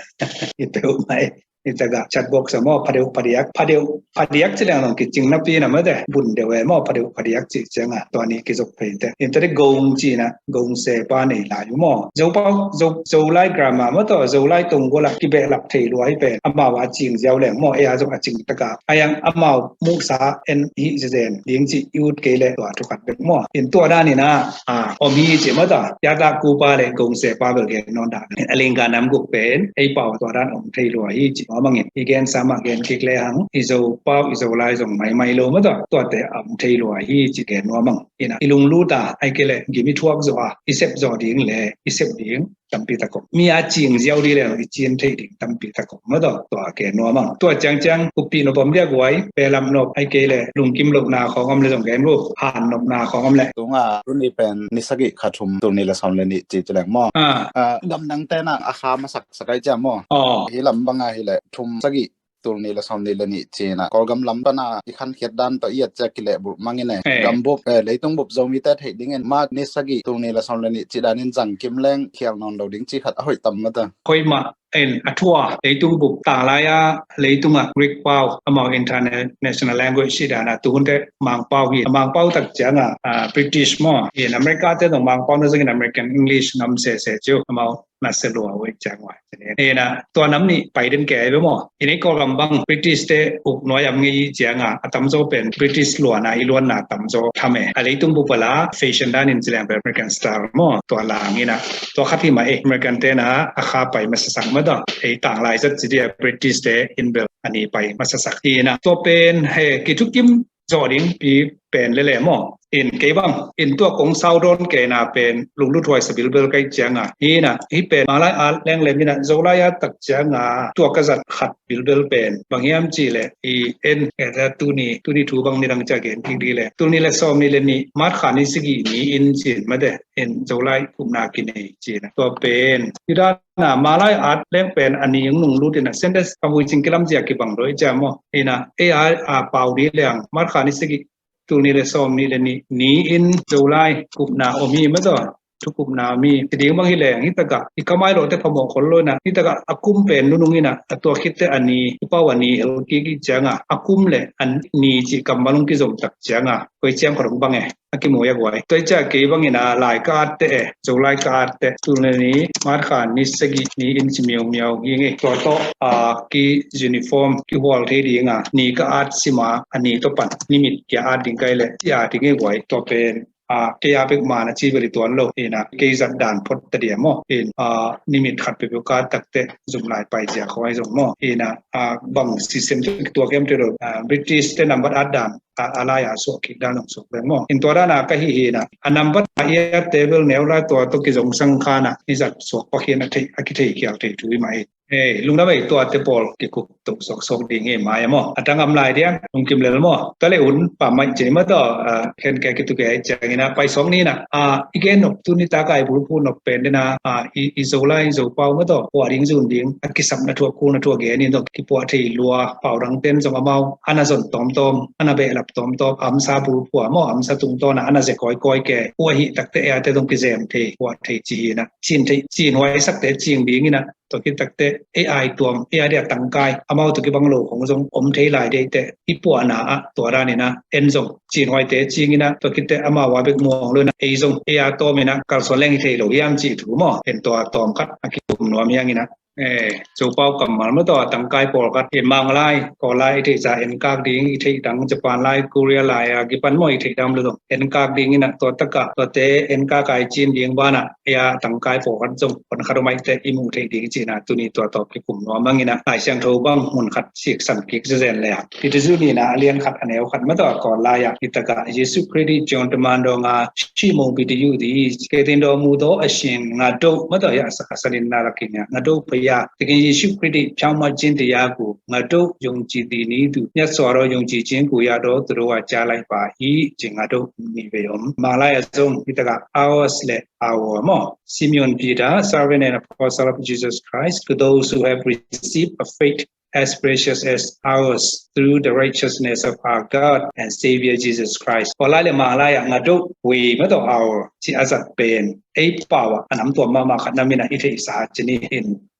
i peuh mai. Hi taka chat box ah maw, phadeuh phadiak, phadeuh phadiak ci leng zong kicing napi na mate, bun deuh e maw, phadeuh phadiak ci cianga tua ni kizop phei te. Hi taka gong ci na, gong sepa nei lai uh maw. Zopau, Zo, Zolai grammar maw tawh, Zolai tunggual ah kibehlap thei lua hi pen, amau a cing ziau leng maw, ei a zong a cing taka. Ayang amau muhsa en hi zen ding ci i ut kei le tua thukhat bek maw. Hi tua dan ina, a, om hi ci maw tawh. Yata kupa le gong sepa bel gen nawn dan. A lingka nam guk pen, ei pau tua dan om thei lua hi ci nuam ing. I gen sama gen kik le hang, i Zo pau, i Zolai zong maimai lo maw tawh. Tuate om thei lua hi ci gen nuam ing. Ina, i lunglut a, ai kei le gim i thuak zaw a, i sep zaw ding le, i sep ding tampi tak om. Mi a cing ziau ding le, i cin thei ding tampi tak om maw tawh. Tua gen nuam ing. Tua ciangciang, kupi nop om dia guai, behlap nop, ai kei le, lungkim lohna khawng om le zong gen uh, han nopna khawng om le. Tunga, tuni pen, ni sagih kha thum, tul nih le sawm le nih ci ci leng maw. Ah. Ah, gamdang tena, a kha masak sakai cia maw. Oh. Hi lam banga hi le, thum sagih, tul nih le sawm nih le nih cina. Kawlgam lam pana i khankhiat dan tawh i et cia kilehbulh mangin e. Eh. Gambup, eh, leitung bup Zomite theih dingin March ni sagih tul nih le sawm le nih ci danin zangkim leng khial nawn lo ding ci khat a hoih tam mata. Hoih mah in a thua leitung bup tanglai a leitung a Greek pau amau international language ci dana tuhunte Mangpau hi. Mangpau tak cianga, ah, British maw. In America te zong Mangpau na zangin American English ngam sese ciu amau na se lua wei ciang wai. Ina, tua nam nih pai den kei ve maw. Ina i Kawlgam bang British te uk nuai am ngei i cianga, a tamzaw pen British luana i luanna tamzaw tham e. A leitung bup a la fashion danin ci leng pen American style maw. Tua la ngina. Tua khat hi mah e, American tena a kha pai masasak maw tawh. Ei tanglai zat ci dia British te in bel a ni pai masasak. Ina, tua pen he kithukim zawh ding pi pen lele maw. In kei bang, in tua kong sau dawn kei na pen lunglut huai sa bilbel kai cianga. Hi na, hi pen Malay art leng lem hi na, Zolai art tak cianga, tua ka zat khat bilbel pen. Bang hiam ci le, i en, e ta tuni, tuni thu bang ni dang cia gen kik di le. Tul nih le sawm nih le nih, March kha ni sagih ni in cin mate, in Zolai kumna kinei cin. Tua pen, hi dan na Malay art leng pen a ni ing nung lut ina, sentence ka vui cing kilam zia kibang doi cia maw. Ina, ei a, a pau di leng, March kha ni sagih, tul nih le sawm nih le nih, ni in Zolai kumna om hi maw tawh, thu kumna om hi. Ci ding bang hi leng, hi taka, i kamai lo te phamawh khol lo ina, hi taka, a kum pen nunung ina, a tua khit te a ni, i pau a ni hel kik i cianga, a kum le a ni ci kammal hong kizom tak cianga, koi ciang khorong bang e. A kimu ya guai. Tua i cia kei bangin a lai ka at te e, Zolai ka at te. Tul nih ni, March kha ni sagih ni in ci miau miau hi ngei. Tua tawh, a, ki uniform, ki hual thei ding a, ni ka at sima, a ni tawh pan, ni mit kia at ding kai le, ci a ding ngei guai. Tua pen, a, kei a pek man a ci beli tuan lo, ina, kei zat dan phot ta dia maw. In, a, ni mit khat pepeu ka at tak te, zum lai pai zia khawai zong maw. Ina, a, bang system tua kem te lo, a, British te nambat at dan, a, a lai a suak kik dan ong suak leng maw. In tua dan a ka hi hi na. A nambat a i at te bel neu lai tua tawh kizong sang kha na. I zat suak pakhin a thei, a kithei khial thei thu i mah hi. Hei, lungdam ei tua te pawl kikup tuk suak suak ding hi mai maw. A tang am lai dia, lungkim lel maw. Tua le un pa mai cei maw tawh, a, khen ke kituk ei ciang ina pai suak ni na. A, i gen nop tuni ta kai bulphu nop pen dena, a, i, i Zolai, i Zopau maw tawh, hua ding zun ding, a kisap na thuak kul na thuak gen in tawh, kipuah thei lua, pau dang ten zong amau, ana zon tawmtawm, ana behlap tawmtawm, amsa bulphuah maw, amsa tungtawn a, ana ze kawikawi ke, hua hih takte ea te zong kizem thei, hua thei ci hi na, cin thei, cin huai sakte cing ding ina, tua khit takte, ei ai tuam, ei ai dia tangkai, amau tua kibang lo khong zong, om thei lai deite, i puahna a, tua dan ina, en zong, cin huaite cing ina, tua khit te amau a bek muang lo ina, ei zong, ei a tawm ina, kalsuan leng hi thei lo hiam ci thu maw, en tua tawm khat, a kikum nuam hiang ina. Eh, Zopau kammal maw tawh, tangkai pawlkhat, en mang lai, kawl lai, i theih za en kak ding, i theih dang Japan lai, Korea lai, a kipan maw i theih dang lo zong, en kak ding ina, tua taka, tuate en kak ai cin ding bana, ei a tangkai pawlkhat zong, pon khat om ai te i muh theih ding cina, tuni tua tawh kikum nuam mang ina, Lai Siangtho bang, mun khat siksan kik zezen le a. Peter zu ni na, a lian khat, a neu khat maw tawh, kawl lai a, hi taka, Jesu Khrih di John te man dong a, ရှိမုန်ပြီတယုသည် ကယ်တင်တော်မူသောအရှင် ငါတို့ မတော်ရအစအစလင်နာရခင် ငါတို့ဘုရား သခင်ယေရှုခရစ်သည် ဖြောင့်မတ်ခြင်းတရားကို ငါတို့ယုံကြည်သည်နည်းတူ မြတ်စွာသောယုံကြည်ခြင်းကိုရသောသူတို့ကကြားလိုက်ပါ၏။ ခြင်းငါတို့ နိဗ္ဗာန် မင်္ဂလာအဆုံး ဒီတက ours และ our မော် Simeon Peter, servant and apostle of Jesus Christ, to those who have received a faith as precious as ours through the righteousness of our God and Savior Jesus Christ. ပော်လိုက်လေမင်္ဂလာရ ငါတို့ ဝေမတော် our ချစ်အပ်စပ်ပင် အိပ်ပါဝါ အနမ်တော်မမခတ်နမင်း အစ်ထေစာ ချစ်နေ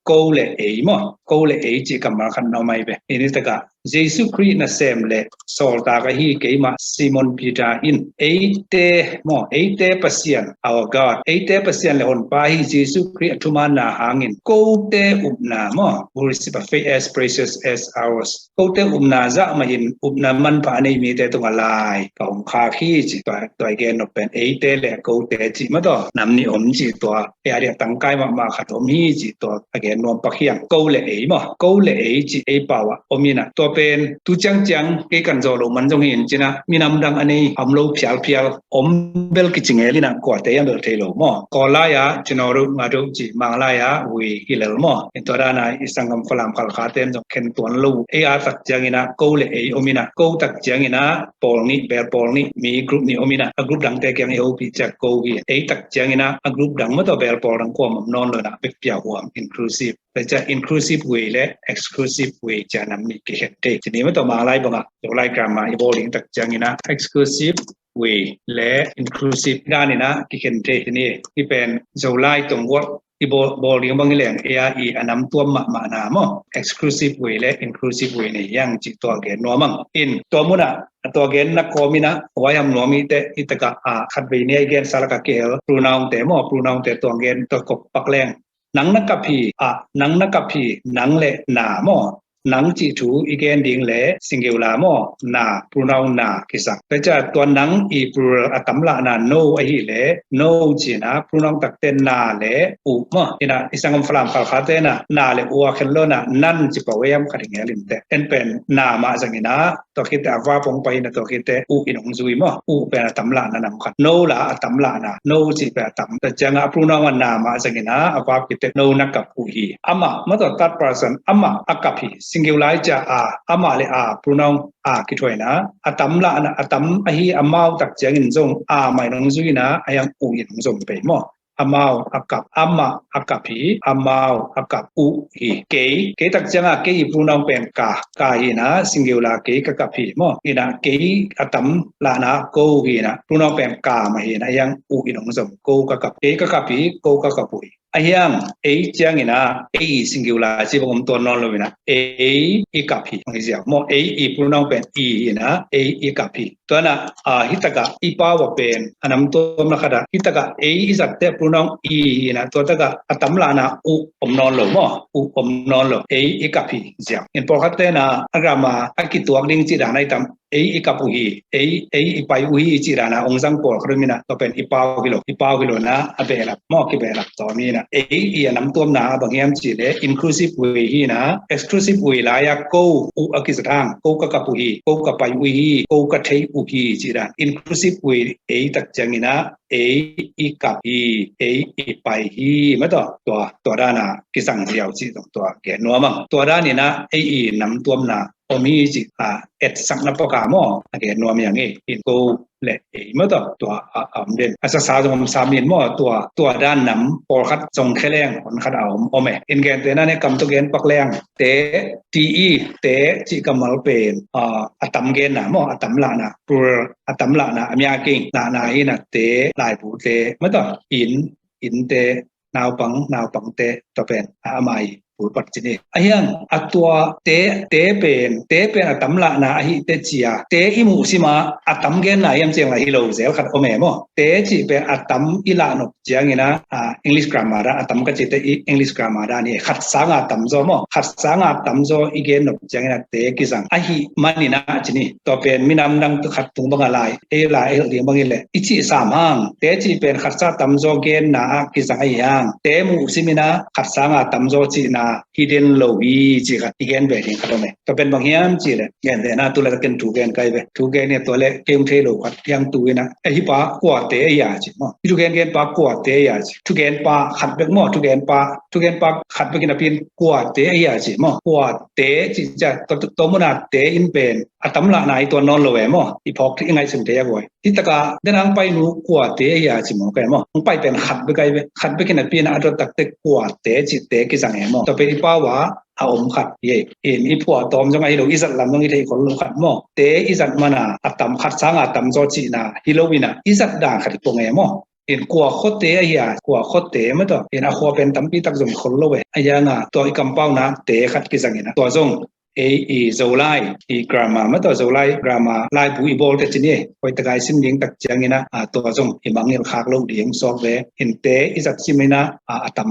ko le ei maw, ko le ei cih kammal khat na om ahi ve. Hih ni takah Jesu Khrih nasem le sawltak ahi keimah Simon Peter in eite maw, eite Pasian, our God, eite Pasian le Honpa ahi Jesu Khrih a thumanna hangin kote upna maw, who receive a faith as precious as ours, kote upna zah mahin upna manpha a nei mite tungah lai ka hong khak hi ci. Tua, tua i gen nop pen eite le kote cih maw, tua nam nih om cih tua, ei a diah tangkai mahmah khat om hi cih tua a gen nuam pak hi hang. Ko le ei maw, ko le ei cih ei pau ah om in ah, tua pen tu ciangciang kei kan zawh loh man zong hi in cin ah, minam dang a nei om lo phialphial om bel kici ngel in ah, kuate hiam bel thei lo maw. Kawl lai ah cino ruh nga ruh cih, Mang lai ah we hi lel maw. In tua dan a i sanggam Falam Khalkhate in zong khen tuan lo. Ei a tak ciangin ah ko le ei om in ah, ko tak ciangin ah pawl nih, bel pawl nih, mi group nih om in ah, a group dangte kiang i hopih ciang ko hi. Ei tak ciangin ah a group dang maw, tua bel pawl dang kuamah om nawn lo in ah, bek pia huam, inclusive. Tua ciang inclusive way le exclusive way ci-a nam nih kikhen thei. Ci ni maw, tua Mang lai bangah Zolai grammar i bawl ding tak ciangin ah exclusive way le inclusive dan in ah kikhen thei. Ci ni, hih pen Zolai tungkuang i bawl, bawl ding bang hi leng, ei a i a nam tuam mahmahna maw, exclusive way le inclusive way nei hi hang cih tua gen nuam hang. In tua mun ah tua genna kawm in ah, huai ham nuam hi teh, hih takah a khatvei ni a i gensa lakah kihel pronoun-te maw, pronoun-te tua gen, tua kop pak leng. Nang na kap hi, ah, nang na kap hi, nang le na maw. Nang cih thu i gen ding le singular maw, na, pronoun na kisak. Tua ciang tua nang i plural a tamlahna no ahih leh, no ci-in ah pronoun takte na le uh maw. In ah i sanggam Falam Khalkhate in ah na le uh a khen lo in ah nan ci pah uh hiam khat i ngel in teh. En pen na mah zangin ah, tua khit teh a verb hong pai in ah, tua khit teh uh in hong zui maw. Uh pen a tamlahna nam khat. No la a tamlahna, no cih pen a tam. Tua ciang ah a pronoun a na mah zangin ah a verb khit teh no na kap uh hi. Amah maw, tua third person, amah a kap hi. Singular ciang a, amah le a, pronoun a kithuah in ah, a tamlahna, a tam ahi amau tak ciangin zong a mah in hong zui in ah, a hiang uh in hong zom pei maw. Amau a kap, amah a kap hi, amau a kap uh hi. Kei, kei tak ciang ah kei i pronoun pen ka, ka hi in ah, singular, kei ka kap hi maw. In ah kei a tamlahna ko hi in ah, pronoun pen ka mah hi in ah, a hiang uh in hong zom, ko ka kap, kei ka kap hi, ko ka kap uh hi. A hiang ei ciangin ah, ei singular ci bang om tuan nawn lo in ah, ei i kap hi hong hi ziau maw. Ei i pronoun pen i hi in ah, ei i kap hi. Tua in ah, ah, hih takah i pau ah pen a nam tuamna khat ah, hih takah ei i zat teh pronoun i hi in ah, tua takah a tamlahna uh om nawn lo maw. Uh om nawn lo, ei i kap hi ziau. In pawlkhatte in ah a grammar a kituak ding cih dan ahi tam, ei i kap uh hi, ei, ei i pai uh hi cih dan a hong zang pawlkhat om in ah, tua pen i pau hi lo, i pau hi lo in ah, a behlap maw, kibehlap tawm hi in ah. Ei i a nam tuamna bang hiam cih leh inclusive way hi in ah, exclusive way lai ah ko uh a kizat hang, ko ka kap uh hi, ko ka pai uh hi, ko ka thei uh hi cih dan. Inclusive way ei tak ciangin ah, ei i kap hi, ei i pai hi, maw, tua, tua, tua dan a kizang ziau cih zong tua gen nuam hang. Tua dan in ah ei i nam tuamna om hi cih a etsakna pak a maw, a gen nuam hi hang e. In ko le ei maw, tua, tua a, a om den. A sasa zong om sam in maw, tua, tua dan nam pawlkhat zong khe leng hon khat a om, om e. In gentehna in ah kam tawh gen pak leng, te, ti i, te cih kammal pen, a, a tam genna maw, a tamlahna, plural, a tamlahna, a mya kei, na, na hi in ah, te, laibute maw, tua, inn, innte, naupang, naupangte, tua pen a, amah i pulpat ci ni. A hiang a tua te, te pen, te pen a tamlahna ahih teh ci a, te i muh sim a, a tam genna hiam cih leh hi lo zel khat om e maw. Te cih pen a tam i lah nop ciangin ah, a, English grammar dan, a tam ka cih teh i English grammar dan hi. Khat sang a tamzaw maw, khat sang a tamzaw i gen nop ciangin ah te kizang ahih manin ah ci ni. Tua pen minam dang khat tung bang a lai, ei lai, ei hilh ding bang hi leh, i cih sam hang, te cih pen khat sang a tamzaw genna ah kizang ahih hang, te muh sim in ah khat sang a tamzaw cihna hi den lo hi cih khat i gen ve ding khat om e. Tua pen bang hiam cih leh, gentehna tu le takin thu gen kai ve. Thu gen in ah tua le kei hong thei lo khat hiang tu in ah, a, hih pa kuate ahi a ci maw. Hih thugen gen pa kuate ahi a ci. Thugen pa khat bek maw, thugen pa, thugen pa khat bek in a pi in kuate ahi a ci maw. Kuate cih ciang, tua, tua mun a te in pen a tamlahna i tuan nawn lo e maw. I phawk thei, i ngaihsun thei a guai. Hih takah, den ang pai nu kuate ahi a ci maw, ka e maw. Ang pai pen khat bek ahi ve. Khat bek in a pi in a dot tak teh kuate cih te kizang e maw. Tua pen i pau ah a om khat hi e. In i phuah tawm zong ahi lo, i zat lam zong i theih khol lo khat maw. Te i zat man a, a tam, khat sang a tamzaw cihna hi lo in ah, i zat dan khat i pong e maw. in kua khuate ahi a, kua khuate mah tawh in a khua pen tampi tak zong khol lo e. A hiang a tua i kampauna te khat kizang in a tua zong ei i Zolai i grammar mah tawh, Zolai grammar laibu i bawl te ci ni e. Koi takai sim ding tak ciangin a, a tua zong i mangngilh khak lo ding sawk ve. In te i zat sim in a, a, a tam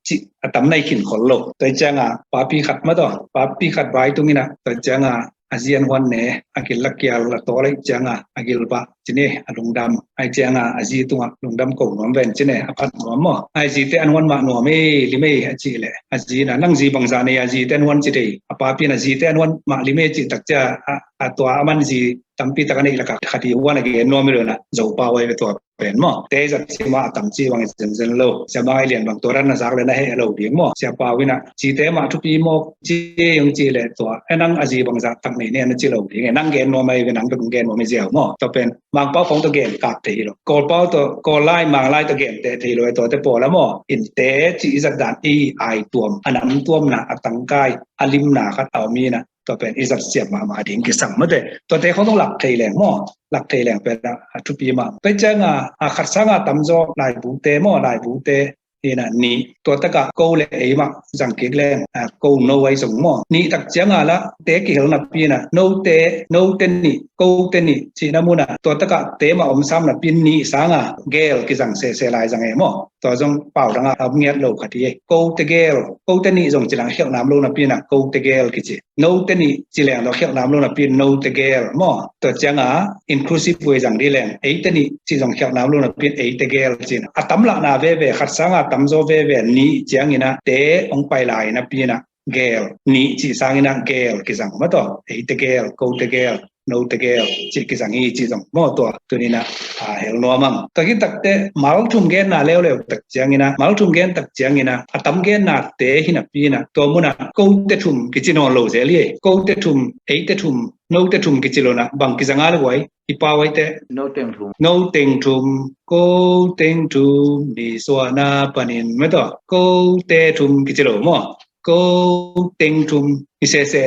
ci a tam nai khin khol lo. Tua ciang a papi khat mah tawh, papi khat vai tung in a, tua ciang a a zi an huan ne, a gil lakial a tawl aih ciang a a gil bah ci ni e, a lungdam. Ai ciang a a zi tungah lungdam ko nuam ven ci ni e, a phat nuam maw. Ai zi te an huan mah nuam e, lim e a cih leh a zi in a nang zi bangzah nei a zi te an huan ci thei. A papi in a zi te an huan mah lim e cih tak ciang a, a tua a man zi tampi tak a neih lakah khat i huan a gen nuam i lo in a, Zopau ai ve tua pen maw. Te zat sim a a tam ci bang i zenzen lo. Sia Mang Ai Lian bang tua dan na zak le na heh lo ding maw. Sia Pau in a zi te mah thupi mawk ci ung ci leh tua e nang a zi bangzah tak nei ne na ci lo ding e. Nang gen nuam ai ve, nang bek gen nuam i ziau maw. Tua pen Mangpau khawng tawh gen kak thei hi lo. Kawlpau tawh, Kawllai Manglai tawh gen teh thei lo e, tuate pawl a maw. In te ci i zat dan i ai tuam, a nam tuamna, a tangkai, a limna khat a om in a, tua pen i zat siam mahmah ding kisam mate. Tuate khawng tawh lak thei leng maw, lak thei leng pen a, a thupi mah. Tua ciang a, a khat sang a tamzaw laibu te maw, laibu te in a nih. Tua tak a ko le ei mah zang kik leng, a, ko no ai zong maw. Nih tak ciang a la te kihel napi in a, no te, no te nih, ko te nih cihna mun a, tua tak a te mah om sam napi in nih sang a gel kizang sese lai zang e maw. Tua zong pau dang a om ngiat lo khat hi e. Ko te gel, ko te nih zong ci leng khialh nam lo napi in a ko te gel kici. No te nih ci leng tua khialh nam lo napi in no te gel maw. Tua ciang a inclusive way zang dih leng ei te nih ci zong khialh nam lo napi in ei te gel ci in a. A tam lahna veve, khat sang a tamzaw veve nih ciangin a te hong pai lai napi in a gel, nih cih sangin a gel kizang mah tawh, ei te gel, ko te gel, no te gel cih kizang hi cih zong maw. Tua tuni in a, a, hel nuam ang. Tua khit tak teh mal thum genna leuleu tak ciangin a, mal thum gen tak ciangin a, a tam genna te hi napi in a, tua mun a ko te thum kici nawn lo zel hi e. Ko te thum, ei te thum, no te thum kici lo in a, bang kizang a le guai, i pau ai te. No teng thum. No teng thum, ko teng thum, ni suahna panin mah tawh, ko te thum kici lo maw. Ko teng thum, i sese,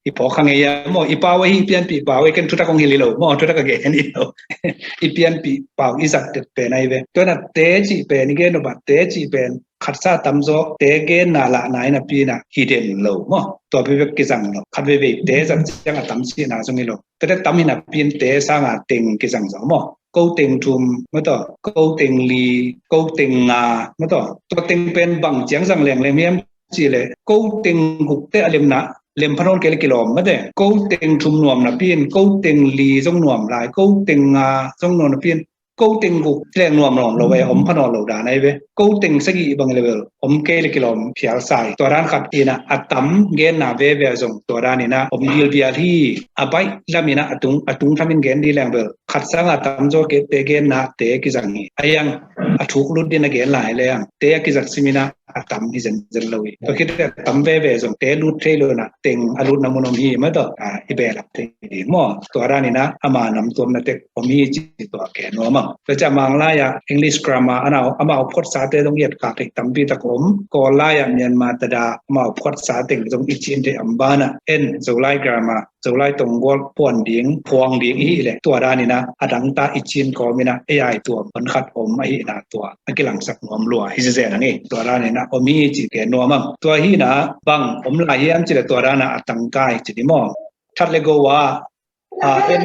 i phawk kha ngei a maw, i pau ahi, i pianpih pau ahi, ken thutak hong hilh hi lo maw, thutak a gen hi lo. I pianpih pau i zat det pen ahi ve. Tua in a te cih pen, i gen uh bah te cih pen, khat sa tamzaw te genna lahna in a pi in a hi den lo maw. Tua bek bek kizang lo. Khat veivei te zat ciang a tam cihna zong hi lo. Tua te tam hi napi in te sang a teng kizang zaw maw. Ko teng thum mah tawh, ko teng li, ko teng nga mah tawh. Tua teng pen bang ciang zang lengleng hiam cih leh, ko teng guk te a lemna lem pha nawn kei leh kilawm mah teh. Ko teng thum nuam napi in, ko teng li zong nuam lai, ko teng nga zong nuam napi in, ko teng guk ci leng nuam nawn lo e, om pha nawn lo dan ahi ve. Ko teng sagih bang leh bel om kei leh kilawm phial sa hi. Tua dan khat in a, a tam genna veve ah zong tua dan in a om bilbial hi. A baih lam in a, a tung, a tung tham in gen dih leng bel khat sang a tamzaw kei te genna te kizang hi. A hiang a thuk lut ding a gen lai leng te a kizat sim in a, a tam hi zenzen lo hi. Tua khit leh a tam veve zong te lut thei lo in a, teng a lutna mun om hi mah tawh, a, i behlap thei ding maw. Tua dan in a ama nam tuamna tek om hi ci tua gen nuam ang. Tua ciang Manglai ah English grammar a, amau phuatsate zong i et khak thei tampi tak om. Kawllai ah Myanmar tada amau phuatsa teng zong i cih thei om ban a, en Zolai grammar, Zolai tonggual puan ding, phuang ding i hih leh tua dan in a, a dangta i cih kawm in a, ei ai tuam hon khat om ahihna tua a kilangsak nuam lua hi zenzen ang e. Tua dan in a om hi ci gen nuam ang. Tua hi in a bang om lai hiam cih leh tua dan a, a tangkai ci ni maw. That le go ah, a, en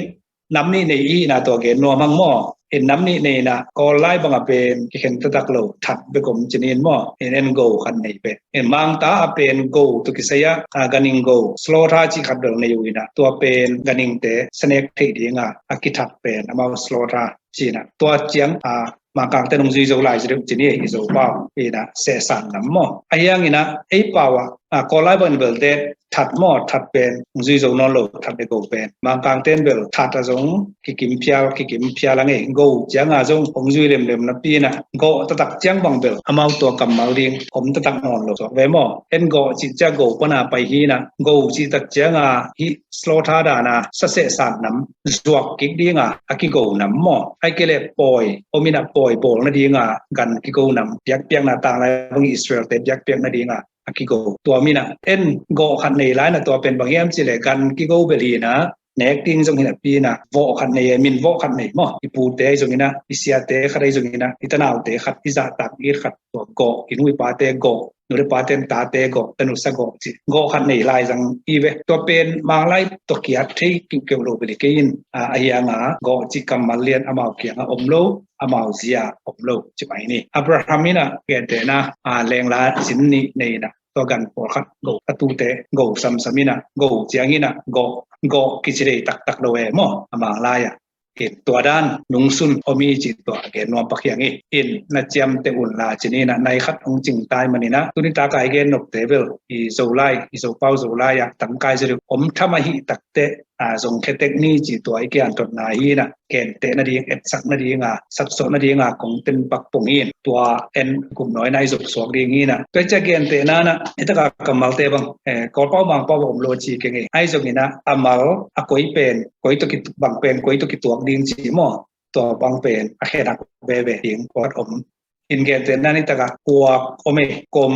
nam nih nei i hihna tua gen nuam ang maw. En nam nih nei in a, Kawllai bang a pen kikhen taktak lo, that bek om ci ni in maw. En, en go khat nei pen. En Mangta a pen go tawh kisai a, a, ganhing go, slaughter cih khat bel nei uh in a, tua pen ganhingte sanek theih ding a, a kithat pen amau slaughter ci in a. Tua ciang, a, Mangkangte nong zui zo lai ci deuh ci ni, i Zopau in a, sehsan nam maw. A hiang in a, ei pau ah, a, Kawllai bang in bel det, that maw, that pen hong zui zo nawn lo, that le go pen. Mangkangte in bel that ah zong kikim phial, kikim phial ang e. Go ciang a zong hong zui lemlem napi in a, gawh taktak ciang bang bel amau tua kammal ding om taktak nawn lo suak ve maw. En gawh cih ciang go pan a pai hi in a, go cih tak ciang a hih slaughter dan a, sa sehsan nam, zuak kik ding a, a kigo nam maw. Ahih kei leh pawi om in a, pawi bawl nading a gan kigo nam, biakpiakna, tanglai bang Israel-te biakpiak nading a a kigo. Tua min a en gawh khat nei lai in a, tua pen bang hiam cih leh gan kigo bel hi in a, nek ding zong hi napi in ah, vawh khat nei e, min vawh khat nei maw. I pute ahi zongin ah, i siate khat ahi zongin ah, i tanaute khat, i zahtak it khat, tua gawh, i nu i pate gawh, nu le pate in tate gawh, tanusa gawh cih gawh khat nei lai zang hi ve. Tua pen Mang lai tawh kiat thei kiuhkeuh lo bel hi kei in, a, ahi hang a gawh cih kammal lian amau kiangah om lo, amau zia om lo ci mai ni. Abraham in ah gentehna, a, lengla zin nih nei in ah, tua gan pawlkhat go, a tute go samsam in ah, go ciangin ah gawh, gawh kici thei taktak lo e maw, a Mang lai ah. In tua dan nungsun om hi cih tua a gen nuam pak hi hang hi. In na ciamteh un la ci ni in ah, nai khat hong cing tai manin ah, tuni tak a i gen nopte bel i Zolai, i Zopau Zolai ah tangkai zaw deuh om tham ahih takteh, a, zong khetek ni cih tua i kianthotna hi in ah, kenteh nading, etsak nading a, satsawh nading a kong ten pak pong in, tua en gupnawi in ah i zop suak ding hi in ah. Tua i ciah gentehna in ah, i tak a kammalte bang, eh, Kawlpau Mangpau om lo ci keng e. Ahi zongin ah, a mal, a koi pen, koi tawh ki-, bang pen koi tawh kituak ding ci maw. Tua bang pen a khenak veve ding khat om. In gentehna in i tak a kuak om e, kom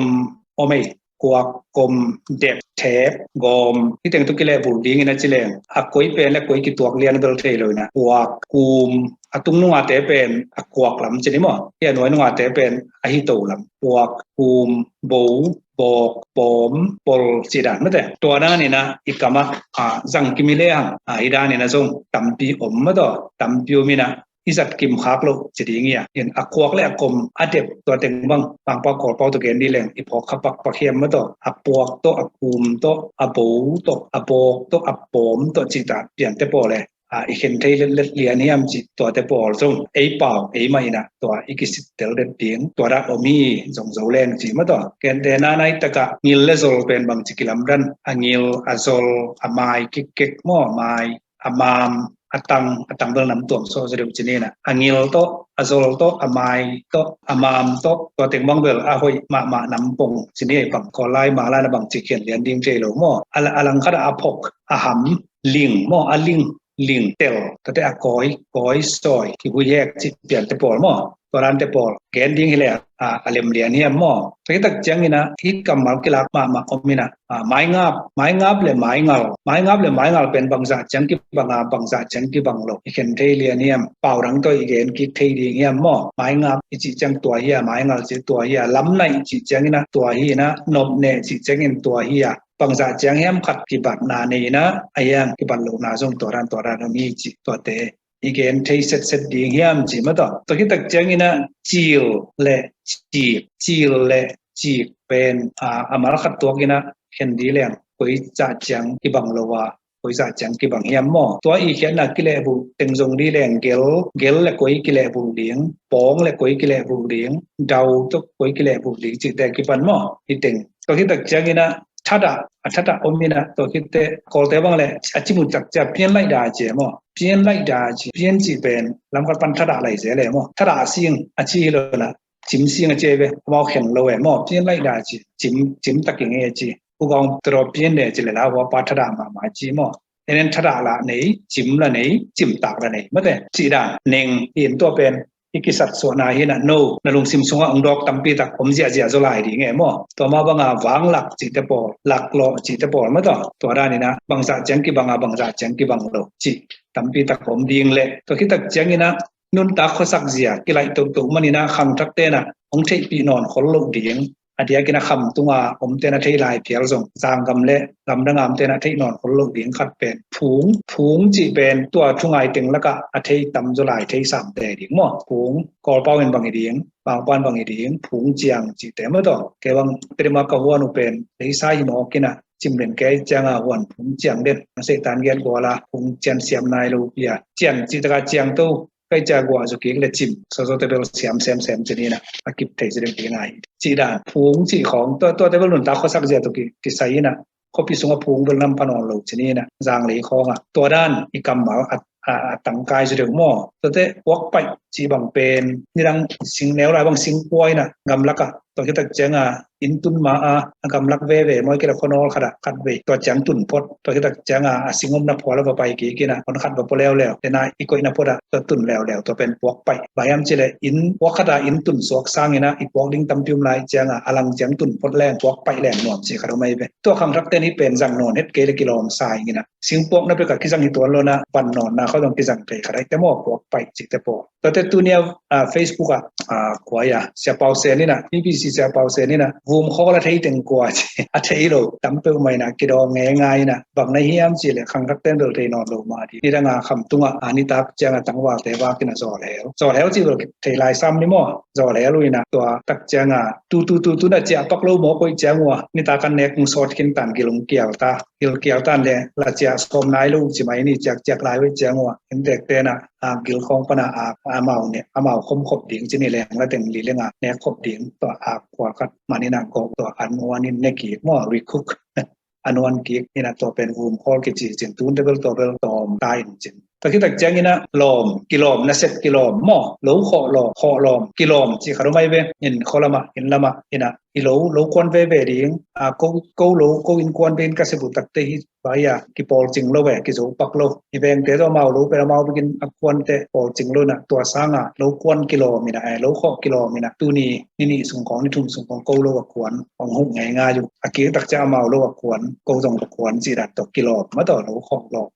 om e, kuak, kom, dep, thep, gawm, hih teng tawh kilehbulh ding in ah ci leng, a koi pen le koi kituak lian bel thei lo in ah, kuak, kum, a tung nungate pen a kuak lam ci ni maw. Hih a nuai nungate pen a hito lam. Kuak, kum, bo, bawk, bawm, pol cih dan mate. Tua dan in ah i kam ah, a, zang kim hi lehang, a, hih dan in ah zong tampi om maw, tua tampi om in ah, i zat kim khak loh ci ding hi a. In a kuak le a kom, a dep, tua teng bang Mangpau Kawlpau tawh gen dih leng i phawk kha pakpak hiam maw, tua a puak tawh, a kum tawh, a bo tawh, a bawk tawh, a bawm tawh cih ta piante pawl e, a, i khen thei letlet lian hiam cih tuate pawl zong ei pau, ei mah in ah tua i kisittel det ding, tua dan om hi zong zo leng ci maw, tua. Gentehna in ah i tak a ngil le zol pen bangci kilamdan, a ngil, a zol, a mai kikkek maw, a mai, a mam, a tang, a tang bel nam tuam sawh zaw deuh ci ni in ah, a ngil tawh, a zol tawh, a mai tawh, a mam tawh, tua teng bang bel a hoih mahmah nam pong ci ni e. Bang Kawl lai, Mang lai in ah bangci khian lian ding thei lo maw. A la-, a langkhat ah a phok, a ham, ling maw, a ling, ling tel, tuate a kawi, kawi sawi, kihui hek cih piante pawl maw. Tua dante pawl gen ding hi leh, a, a lem lian hiam maw. Tua hi tak ciangin ah hih kammal kilak mahmah om in ah, a, maingap, maingap le maingal, maingap le maingal pen bangzah ciang kibang a, bangzah ciang kibang lo i khen thei lian hiam. Pau dang tawh i gen kik thei ding hiam maw. Maingap i cih ciang tua hi a, maingal cih tua hi a, lamnaih i cih ciangin ah tua hi in ah, nopneh i cih ciangin tua hi a, bangzah ciang hiam khat kibatna nei in ah, a hiang kibat lohna zong tua dan, tua dan om hi cih tuate i gen thei setset ding hiam ci maw, tua. Tua hi tak ciangin ah cil le cik, cil le cik pen, a, a mal khat tuak in ah khen dih leng koi zah ciang kibang lo a, koi zah ciang kibang hiam maw. Tua i khiatna kilehbulh teng zong dih leng gel, gel le koi kilehbulh ding, pawng le koi kilehbulh ding, dau tawh koi kilehbulh ding cihte kipan maw. Hih teng tua hi tak ciangin ah thadah, a thadah om in ah, tua khit teh Kawlte bang le a cimut tak ciang pian laih da ci e maw. Pian laih da ci, pian cih pen lamkhat pan thadah laih zel e maw. Thadah sing a ci hi lo in ah, cim sing a ci e ve, amau khen lo e maw. Pian laih da ci, cim, cim tak ing e ci. U Gawng tawh pian le ci le la hua pa thadah mahmah ci maw. En en thadah lah nei, cim lah nei, cimtak lah nei. Mate, cih dan, neng, in tua pen i kisatsuahna hi in ah, no, na lungsim sungah hong dawk tampi tak om ziahziah zaw lai ding e maw. Tua mah bang a vanglak cihte pawl, laklawh cihte pawl maw, tua, tua dan in ah bangzah ciang kibang a, bangzah ciang kibang lo cih tampi tak om ding le, tua khit tak ciangin ah nuntak khuasak zia kilaih tohtoh manin ah khangthakte in ah hong theihpih nawn khol loh ding, a diakin ah kham tunga omte in ah thei lai phial zong, zanggam le gamdang a omte in ah theih nawn khol loh ding khat pen phung, phung cih pen tua thungai teng lakah a thei tam zaw lai, thei samte ding maw. Phung, Kawlpau in bang hi ding, Mangpau in bang hi ding, phung ciang cihte maw, tua. Kei bang Tedim a ka huan uh pen leisa hi mawk in ah, cim den kei ciang a huan phung ciang den, Satan giat gual a phung cian siam nai lo pi a, cian cih tak a ciang to, kai cia guah zu kik le cim, sawsawte bel siam semsem ci ni in ah, a kip thei ci ding pi ngai. Cih dan, phung cih khawng, tua, tuate bel nuntak khuasak zia tawh ki, kisai in ah, khuapi sungah phung bel nam pha nawn lo ci ni in ah, zanglei khawng ah. Tua dan i kammal a, a, a tangkai zu deuh maw. Tuate puak paih cih bang pen, nidang sing neu lai bang sing puai in ah, gamlak ah, tua khit tak ciang a, inn tun ma a, a gamlak veve maw, kei le khuanawl khat ah khat vei tua ciang tun phot, tua khit tak ciang a, a sing omna phual a va pai kik in a, hon khat va pua leuleu, tena i koihna phot ah tua tun leuleu, tua pen puak paih. Bang hiam cih le inn puak khat ah inn tun suak sang in a, i puak ding tampi om lai ciang a, a lang ciang tun phot leng puak paih leng nuam cih khat om ahi ve. Tua khangthak ten hih pen zang nawn het kei le kilawm sa ing in a, singpuakna pek a kizang hi tuan lo na, van nawnna khawng zong kizang thei kha dai te maw, puak paih cihte pawl. Tuate tuni a, ah, Facebook ah, ah, kua ia, Sia Pau Sen in a, B B C Sia Pau Sen in a, vum khawl a thei teng kua ci, a thei lo tam peuhmah in a, kidawng ngeingai in a, bang na hiam cih le khangthak ten bel thei nawn lo mah ding. Nidang a Khamtung ah, ah, nitak ciang a tangvalte vak in a zawl heu. Zawl heu cih bel thei lai sam ni maw, zawl heu in a, tua tak ciang a, tu, tu, tu, tu na ciah pak lo maw, koih ciang ua, nitak a nek hong sawt khin tan, gil hong kial ta. Gil kial tan le la ciah sawm nai lo ci mai ni, ciak ciak lai ve ciang ua, inntek ten a, a gil khawng pan a, a, amau ne, amau khom khop ding ci ni, leng la teng li leng a nek khop ding, tua a khual khat man in a gawh tua an huan in ne kik maw, recook. An huan kik in a tua pen vum khawl kici cin, tun te bel tua bel tawm ta in cin. Tua khit tak ciang in a lawm, kilawm, nasep kilawm maw, lo khawh lawm, khawh lawm, kilawm cih khat om ahi ve. In khualam ah, inn lam ah in a, i lo, lo kuan veve ding, a, ko, ko lo, ko innkuan ve in ka sep uh tak te hi, bang ia, kipawlcing lo ve, kizo pak lo. I vengte tawh amau lo pen amau bikin a kuan te pawlcing lo in a, tua sang a lo kuan kilawm in a, eh, lo khawh kilawm in a, tuni, ni nih sung khawng, ni thum sung khawng ko lo a kuan hong huh ngeingai uh. A kik tak ciang amau lo a kuan, ko zong a kuan cih dan tawh kilawm, ma tawh lo khawh lawm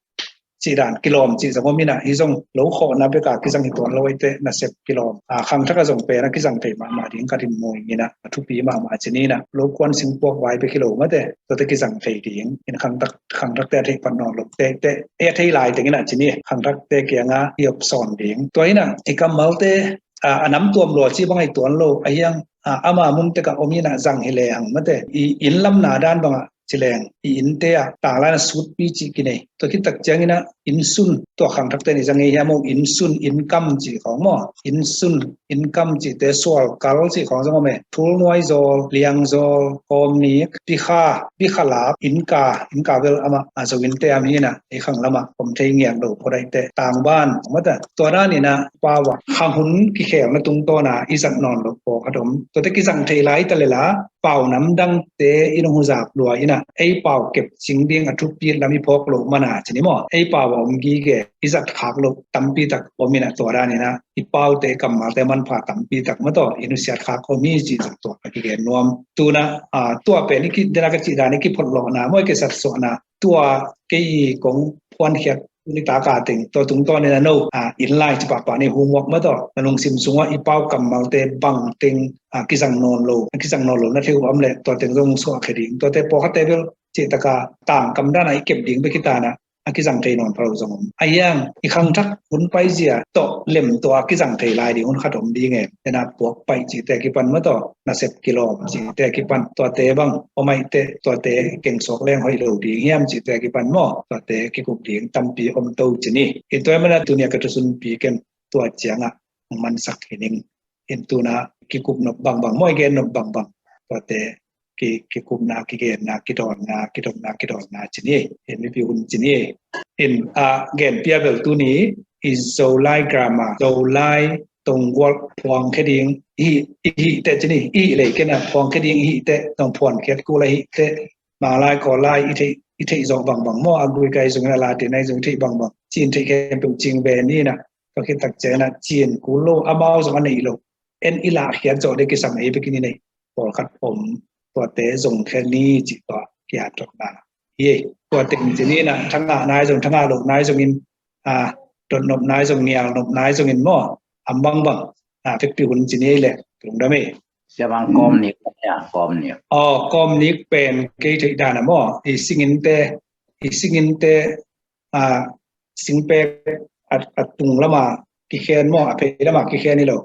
cih dan, kilawm cih zong om in a, hi zong lo khawhna bek a kizang hi tuan lo, eite nasep kilawm. A, khangthak a zong pen a kizang thei mahmah ding ka din mu ing in a, a thupi mahmah ci ni in a, lo kuan singpuak vai bek hi lo mate, tuate kizang thei ding in khangthak, khangthakte a theih phat nawn lo te, te, e a thei lai teng in a ci ni, khangthakte kiang a i op sawn ding. Tua in a, i kammalte, a, a nam tuam lua ci bang a hi tuan lo, a hiang, a, ama mun tek a om in a zang hi lehang mate, i inn lam na dan bang a ci leng, i innte ah tanglan a sutpi cih kinei. Tua khit tak ciang in a innsun, tua khangthakte in i zang ngei hiam maw, innsun, innkam cih khawng maw, innsun, innkam cihte, sual kal cih khawng zong om e, thul nuai zawl, liang zawl, kawmnik, pikha, pikha lap, innka, innka bel amah, a, zo innte am hi in a, ei khang lam ah om thei ngiat lo phot a, eite tangban, mata, tua dan in a pau a, khang hun kikhelna tungtawn a i zat nawn lo pawlkhat om. Tuate kizang thei lai ta le la, pau namdangte in hong huzap lua in a, ei pau kep cing ding a thupit lam i phawk loh man a ci ni maw, ei pau a om gige, i zat khak loh tampi tak om in a, tua dan in a, i paute kammalte manpha tampi tak ma tawh i nusiat khak om hi cih zong tua ka kigen nuam. Tu in a, a, tua pen i ki, den a ka cih dan i kiphotlawhna maw, i kisatsuahna, tua kei kong phuankhiat tuni taka teng, tua tungtawn in a no, a, inn lai ci pahpah ni, homework ma tawh, na lungsim sungah i pau kammalte bang teng, a, kizang nawn lo, a, kizang nawn lo na thei uh om leh tua teng zong suahkhia ding. Tuate pawlkhatte bel cih taka tangkam dan a i kep ding bek hi ta in a, a kizang thei nawn pha lo zong om. A hiang, i khangthak hun paizia tawh lem tawh a kizang thei lai ding hun khat om ding e. Tena puak paih cihte kipan ma tawh, nasep kilawm cihte kipan, tuate bang om aih teh, tuate kengsuak leng hoih lo ding hiam cihte kipan maw, tuate kikup ding tampi om to ci ni. In tua hi man a tuni a ka thusunpi ken tua ciang a hong mansak hi ning. In tu in a kikup nop bangbang maw, i gen nop bangbang, tuate ki, kikupna, kigenna, kidawnna, kidopna, kidawnna ci ni. In mipi hun ci ni. In, a, genpi a bel tuni i Zolai grammar, Zolai tonggual phuangkhia ding, i, i hih teh ci ni, i hih lei ken a phuangkhia ding, i hih teh, tong phuankhiat kul a hih teh, Manglai Kawllai i theih, i theih zawh bangbang maw, a Greek ahi zongin, a Latin ahi zongin i theih bangbang, ci-in theih khempeuh cing ve ni in a, tua khit tak ciang in a ci-in kul lo, amau zong a neih loh, en i lahkhiat zawh ding kisam ei bek in i neih pawlkhat om, tuate zong khia ni cih tua kihanthawnna hi. Tua teng ci ni in a, thangah nai zong, thangah loh nai zongin, a, dotnop nai zong, nialnop nai zongin maw, a, bangbang, a, vekpi hun ci ni ei leh lungdam ei. Sia Bang, kawmnik, kawmnik. Aw, kawmnik pen kei theih dan a maw, i singinte, i singinte, a, singpek a, a tung lama kikhen maw, a phei lama kikhen hi lo.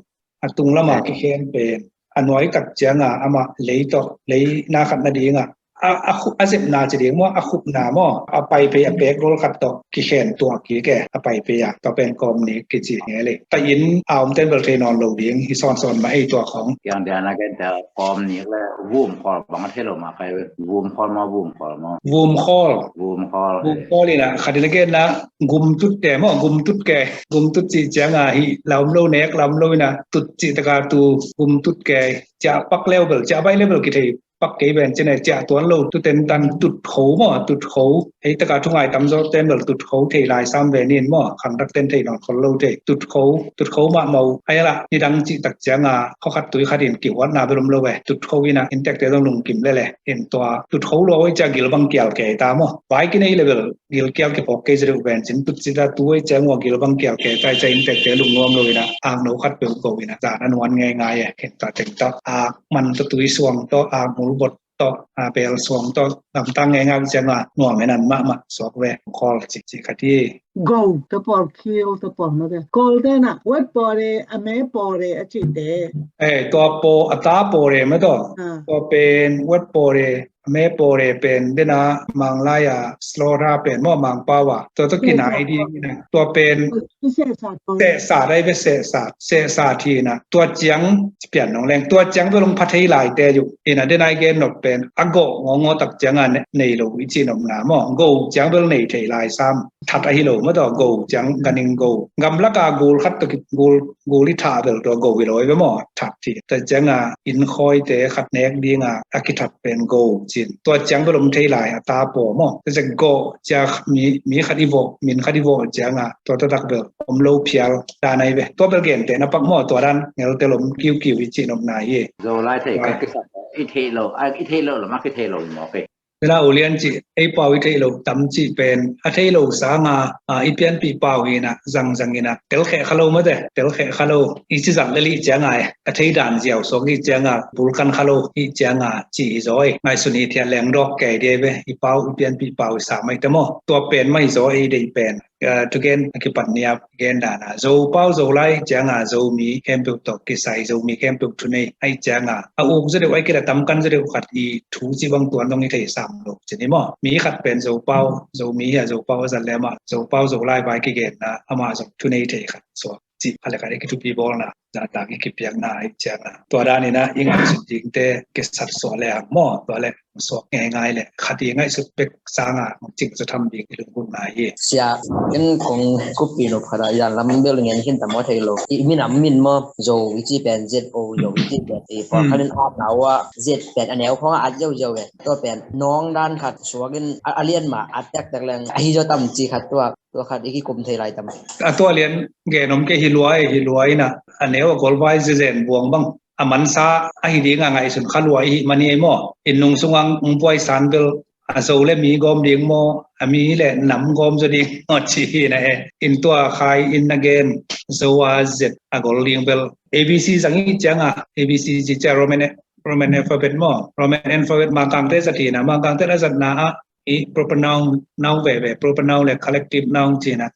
A tung lama kikhen pen a nuai tak ciang a amah lei tawh, lei na khat nading a, a, a khu-, a zepna ci ding maw, a khupna maw, a paiphei a pek gol khat tawh kikhen tuah kik e, a paiphei a, tua pen kawmnik kici hi e. Tua in a omten bel thei nawn lo ding hi sawnsawn mah ei tua khawng. Kiang dian a gen tel kawmnik le vumkhawl bang a thei lo mah kai ve. Vumkhawl maw, vumkhawl maw? Vumkhawl. Vumkhawl. Vumkhawl in a khat in a gen na gumtut ke maw, gumtut ke. Gumtut cih ciang a hih la om lo, nek la om lo in a, tut cih tak a tu, gumtut ke. Ciah pak level, ciah baih level kithei pak kei ven cin e, ciah tuan lo, tu ten tan tutkho maw, tutkho. Hei taka thungai tamzaw ten bel tutkho thei lai sam ve nin maw, khangdak ten thei nawn khol lo thei. Tutkho, tutkho mahmah uh. Ai la, nidang cih tak cianga, khua khat tui khat in kihuatna bel om lo ve. Tutkho ina, inntekte zong lungkim lele. In tua, tutkho lua oi cia gil bang kial kei ta maw. Vai kinei le bel, gil kial kiphawk kei zaw deuh ven cin tut cita tu ei ciang ua gil bang kial kei tai cia inntekte lungnuam lo ina, akno khat peuh ko ina, zan a nuan ngeingai e, khen ta teng ta, ak man ta tui suang tawh, ak mulbot tawh, a, pel suang tawh, lamtang ngeingai ciang a nuam en an mahmah suak ve, khawl cik cik khat hi. Go, ta pawl, kial ta pawl, ma te. Kawl te na, wet pawl e, a me pawl e, a ci te. Eh, tua pawl, a ta pawl e, ma taw. Ah. Tua pen, wet pawl e, a me pawl e pen, dena Manglai a slaughter pen maw, Mangpau a. Tua tawh kinai ding ina. Tua pen sehsat dai ve, sehsat, sehsat hi ina. Tua ciang pian nong leng. Tua ciang bel hong pha thei lai te uh. Ina dena i gen nop pen. A go ngawngaw tak ciang a ne-, nei lo i ci nopna maw. Go ciang bel nei thei lai sam. That ahi lo maw taw, go ciang, ganin go. Gamlak a gul khat tawh ki, gul, gul i thah bel tua go hi lo ei ve maw, that hi. Tua ciang a, innkhawi te khat nek ding a, a kithat pen go cin. Tua ciang bel om thei lai a ta paw maw. Tua ciang go cia mi, mi khat i vawh, min khat i vawh ciang a, tua taktak bel om lo phial dan ai ve. Tua bel gente na pak maw, tua dan ngel tel om kiukiu i ci nopna hi. Zo lai thei ka kisat, i theih lo, a, i theih lo lo, ma ki theih lo i maw pe. Bela ulian cih, ei pau i theih lo tam cih pen, a theih lo sanga, a, i pianpih pau hi ina, zangzang ina, telkheh kha lo mate, telkheh kha lo, i ci zat le lih cianga, a thei dan ziau suak hi cianga, bulkan kha lo hi cianga, ci hi zaw ei. Ngaihsun hi thiat leng dawk kei dia ve, i pau, i pianpih pau i sa mai te maw. Tua pen mai zaw ei deih pen. Aa, thugen a kipat ni a gen dan a, Zopau Zolai cianga Zomi khempeuh tawh kisai, Zomi khempeuh thunei ahi cianga, a uk zaw deuh ahi kei leh a tamkan zaw deuh khat i thu cih bang tuan dong i thei sam lo cin hi maw. Mi khat pen Zopau, Zomi hi a Zopau a zat leh amah Zopau Zolai vai kigenna amah zong thunei thei khat suak cih a leh khat i kithupi bawlna. Zahtak i kipiakna ahi cianga. Tua dan ina i ngaihsut dingte kisat suak lehang maw, tua leh suak ngeingai leh khat i ngaihsut bek sanga cingsa tham ding i lunggulhna hi. Sia, ken kong kuppih nop khat ah, yan lam bel ngen khin ta maw thei lo. I minam min maw, Zo i ci pen Z O, Zo i ci pen i pawlkhat in at na uh a, Z pen a neu khawng a at ziauziau e. Tua pen nawng dan khat suak in a, a lian ma at tektek leng ahi zaw tam ci khat tua. Tua khat i kikum thei lai tam. A tua lian gen om kei hi lua e, hi lua ina, a neu a golvai zezen buang bang. A mansa ahi dinga ngaihsun kha lua i hih mani ei maw. Inn nung sunga hong buai san bel a Zo le mi gawm ding maw, a mi le nam gawm zaw ding maw ci hi na e. Inn tua khai inn na gen Zo a Z a gol ding bel A B C zang i cianga, A B C ci cia Roman, Roman alphabet maw. Roman alphabet Mangkangte zat hi na, Mangkangte a zatna ah i proper noun, noun veve, proper noun le collective noun cina.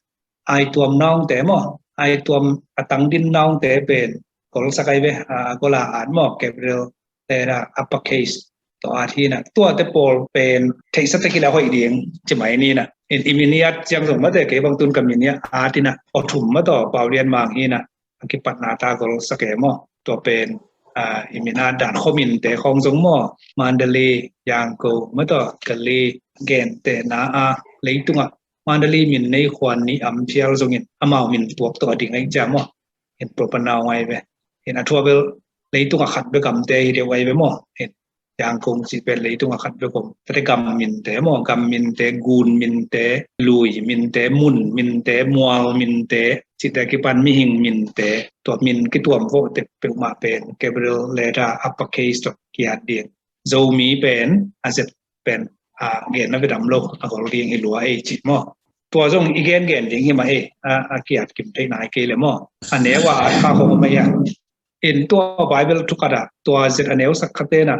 Ai tuam noun te maw, ai tuam a tangdin noun te pen, gol sak ai ve, a, gol a at maw, capital letter uppercase, tua at hi na. Tua te pawl pen, theihsa te kila hoih ding, ci mai ni na. In i min i at ciang zong mate, kei bang tun ka min i at ina, aw thum maw taw, Pau Lian Mang hi na. A kipatna ta gol sak e maw. Tua pen, a, i min a dan khuamin te khawng zong maw. Mandalay, Yangon, maw taw, Delhi, gente na a, leitunga. Mandalay min nei khuan ni am phial zongin, amau min puak tawh a ding ahi cia maw. In proper noun ahi ve. In a thua bel, leitunga khat bek amte hi deuh ahi ve maw. In Yangon cih pen leitung a khat bek om. Tate gam minte maw, gam minte, gun minte, lui minte, mun minte, mual minte, cihte kipan mihing minte, tua min kituam vawh tek peuhmah pen capital letter uppercase tawh kiat ding. Zomi pen a Z pen a genna ve dam lo, a gol ding hi lua ei cih maw. Tua zong i gengen ding hi mah ei, a, a kiat kim theih nai kei le maw. A neu a at kha khong om ei a. In tua Bible thukhat ah, tua Z a neu sak khat tena,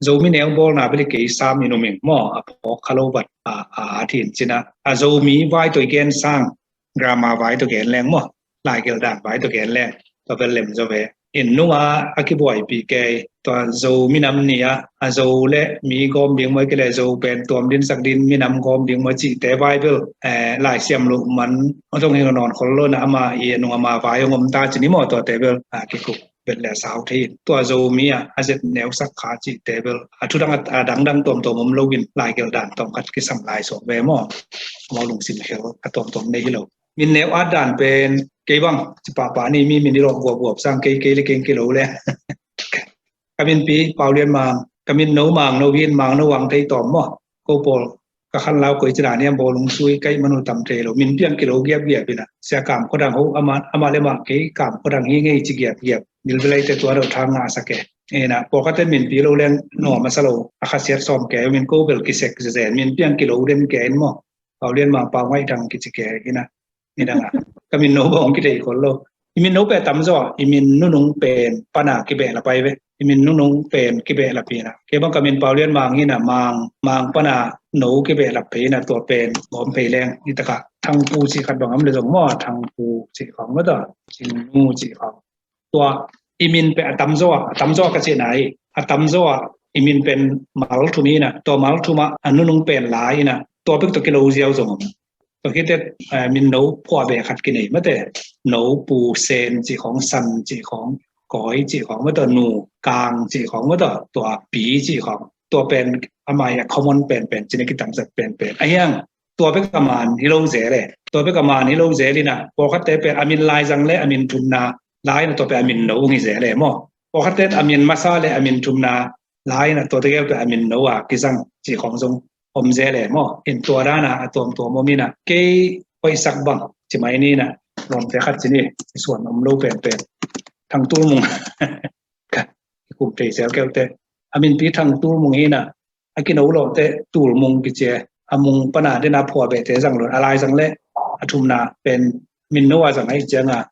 Zomi neu bawlna bel i kei sam i numing maw, a phawk kha lo vat, a, a, a thin cina. A Zomi vai tawh i gen sang, grammar vai tawh gen leng maw, laigelh dan vai tawh gen leng, tua bel lem zaw ve. In nunga a kibuaipih kei, tua Zo minam ni ah, a Zo le mi gawm ding maw, kei le Zo pen tuam din sak din minam gawm ding maw cihte vai bel, eh, laisiam loh man, a zong hi nawn khol lo na ama i a nung ama vai hong om ta cini maw, tuate bel, a kikup. Bel le sau thei in. Tua Zomi ah, a Z neu sak kha cihte bel. A thudang a, a dangdang tuamtuam om lo in, laigelh dan tawm khat kisam lai suak ve maw. Maw lungsim khel, a tuamtuam nei hi lo. Min neu at dan pen, kei bang, ci pahpah ni mi min i lawh guapguap sang kei, kei le keng kei lo le. Ka minpi, Pau Lian Mang, Ka min no Mang no hi in, Mang no ang thei tawm maw. Ko pawl ka khan lau koi ci dan hiam, bawlung sui ka hih man uh tam thei lo. Min piang kilo giapgiap in ah, Sia Kam Khua Dang ho, amah, amah le amah kei Kam Khua Dang hi ngei ci giapgiap. Bilbel-a te tua deuh thang ngah sak e. Ina, pawlkhatte min pi lo leng nuam a sa lo, a khasiat sawm kei, min ko bel kisek zezen, min piang kilo den kei in maw. Pau Lian Mang, Pau Ngaih Dang kici kei ina. Midang a, ka min no bawng kithei khol lo. I min no pen a tamzaw a, i min nunung pen pana kibehlap ai ve. I min nunung pen kibehlap ina. Kei bang ka min Pau Lian Mang ina, Mang, Mang pana no kibehlap phei ina, tua pen gawm phei leng. Nitak a Thang Pu cih khat bang om le zong maw, Thang Pu cih khawng maw taw, Cing Nu cih khawng. Tua i min pen a tamzaw a, a tamzaw a ka cihna hi. A tamzaw a i min pen mal thum hi ina, tua mal thum a a nunung pen lai ina, tua bek tawh kilo ziau zong om. Tua khit teh, eh, min no phuah beh khat kinei mate. No, Pu, Sen cih khawng, San cih khawng, Kawi cih khawng maw taw, Nu, Kang cih khawng maw taw, tua Pi cih khawng. Tua pen a mai a common penpen, cih na kitamzat penpen. A hiang, tua bek a man hi lo zel e. Tua bek a man hi lo zel ina, pawlkhatte pen a min laizang le a min thumna lai ina, tua pen a min no ung hi zel e maw. Pawlkhatte a min masa le a min thumna lai ina, tua tegel pen a min no a kizang cih khawng zong om zel e maw. In tua dan a a tuamtuam om ina, kei hoihsak bang ci mai ni ina, lawmte khat ci ni, i suan om lo penpen. Thang Tul Mung. Ka, i kum thei zel keu teh. A min pi Thang Tul Mung hi ina, a kino lo teh Tul Mung kici e. A Mung pana den a phuah behte zang lo in, a laizang le a thumna pen min no a zang ahih ciang a,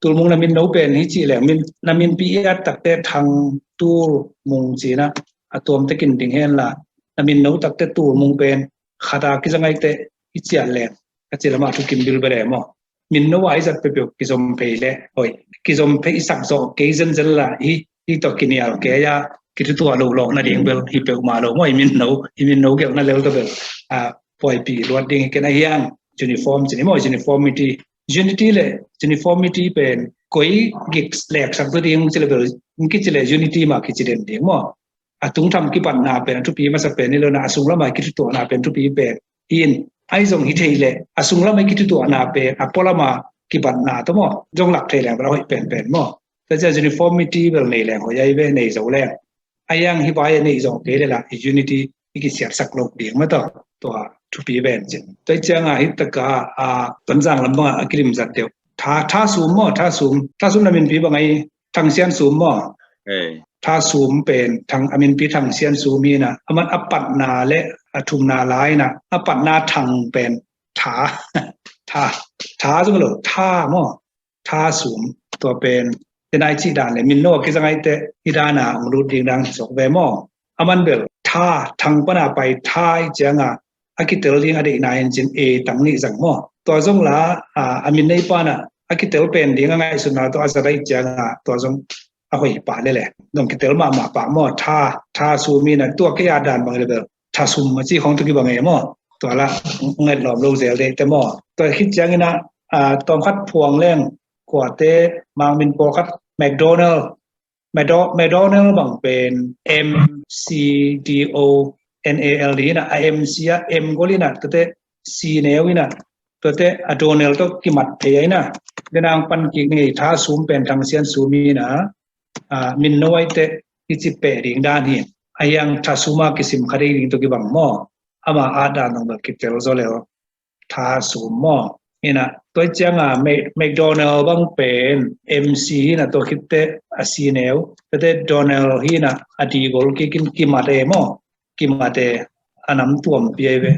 Tul Mung na min no pen hi cih leng, min, na min pi i at tak teh Thang Tul Mung ci ina, a tuam tekin ding hen la, na min no tak teh Tul Mung pen khat a kizang ahih teh i ciah leng, ka ci lam a thukim bilbel e maw. Min no a i zat peuhpeuh kizom phei le, hoi, kizom phei i sak zawh kei zenzen la, hi, hi tawh kinial kei a, kithutuah loh lawh nading bel hi peuhmah lo maw, i min no, i min no gelhna lel tawh bel, a, puaipih luat ding hi ken. A hiang, uniform ci ni maw, uniformity. Unity le uniformity pen koi gik leksak tu ding ci le bel, kici le unity mah kici den ding maw. A tungtham kipatna pen a thupi masa pen hi lo ina, a sunglam a kithutuahna pen thupi pen hi in, ahi zong hi thei le, a sunglam a kithutuahna pen a pualam a kipatna tawh maw, zong lak thei leng bel a hoih penpen maw. Tua ciang uniformity bel nei leng hoih ai ve, nei zo leng. A hiang hi vai a nei zong kei le la, i unity i kisiatsak lo ding maw taw, tua thupi pen cin. Tua ciang a hi tak a, a, Tonzang lam bang a kilim zat deuh. Tha, Tha Sum maw, Tha Sum. Tha Sum na min pi bang ai, Thang Sian Sum maw. Hei. Tha Sum pen, Thang, a min pi Thang Sian Sum hi ina, a man a patna le a thumna lai ina, a patna Thang pen Tha, Tha, Tha zong lo, Tha maw. Tha Sum, tua pen, te nai cih dan le, min no a kizang ahih teh, hi dan a hong lut ding dan hi sawk ve maw. A man bel, Tha, Thang pana pai Tha ahih ciang a, a kitel ding a deihna in cin A tang nih zang maw. Tua zong la, a, a min nei pana, a kitel pen ding a ngaihsutna tawh a zat ahih ciang a, tua zong a hoih pah le le. Zong kitel mahmah pah maw, Tha, Tha Sum hi ina, tua kei a dan bang le bel, Tha Sum a ci khawng tawh kibang e maw. Tua la, nget lawm lo zel dei teh maw. Tua khit ciang ina, a, tawm khat phuang leng, kuate, Mang min pawlkhat, McDonald, Mcdo-, McDonald bang pen M C D O N A L D ina, a M C a M gol ina, tua teh C neu ina, tua teh a Donald tawh kimat thei a ina. Den a hong pan kik ni, Tha Sum pen Thang Sian Sum hi ina, a, min no ahih teh i ci peh ding dan hi. A hiang Tha Sum a kisim kha dei ding tawh kibang maw. Ama a dan dong bel kitel zaw lel. Tha Sum maw. Ina, tua ciang a, Mc-, McDonald bang pen M C hi ina, tua khit teh a C neu, tua teh Donald hi ina, a D gol kik in kimat e maw. Kimat e, a nam tuampi ai ve.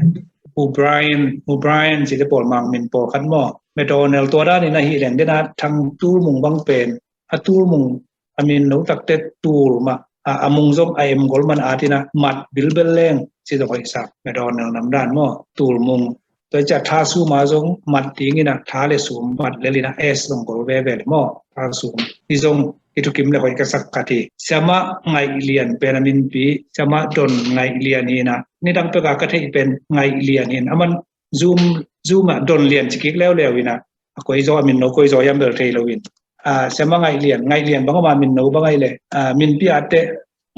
O'Brien, O'Brien ci le pawl Mang min pawlkhat maw. McDonald tua dan ina hi leng, den a Thang Tul Mung bang pen, a Tul Mung, a min no tak teh Tul mah, a, a Mung zong a M gol man at ina, mat bilbel leng, ci zong hoih sak, McDonald nam dan maw, Tul Mung. Tua ciang Tha Sum a zong mat ding ina, Tha le Sum mat lel ina, S zong gol veve le maw, Tha Sum. Hi zong, hi thukim le hoih ka sak khat hi. Siamah Ngaih Lian pen a min pi, Siamah Don Ngaih Lian hi ina, nidang pek a ka theih pen Ngaih Lian hi ina, a man Zoom, Zoom a Don Lian ci kik leuleu ina, a koi zaw, a min no koi zaw hiam bel thei lo in. A, Siamah Ngaih Lian, Ngaih Lian bang ama min no bang ahih leh, a, min pi a teh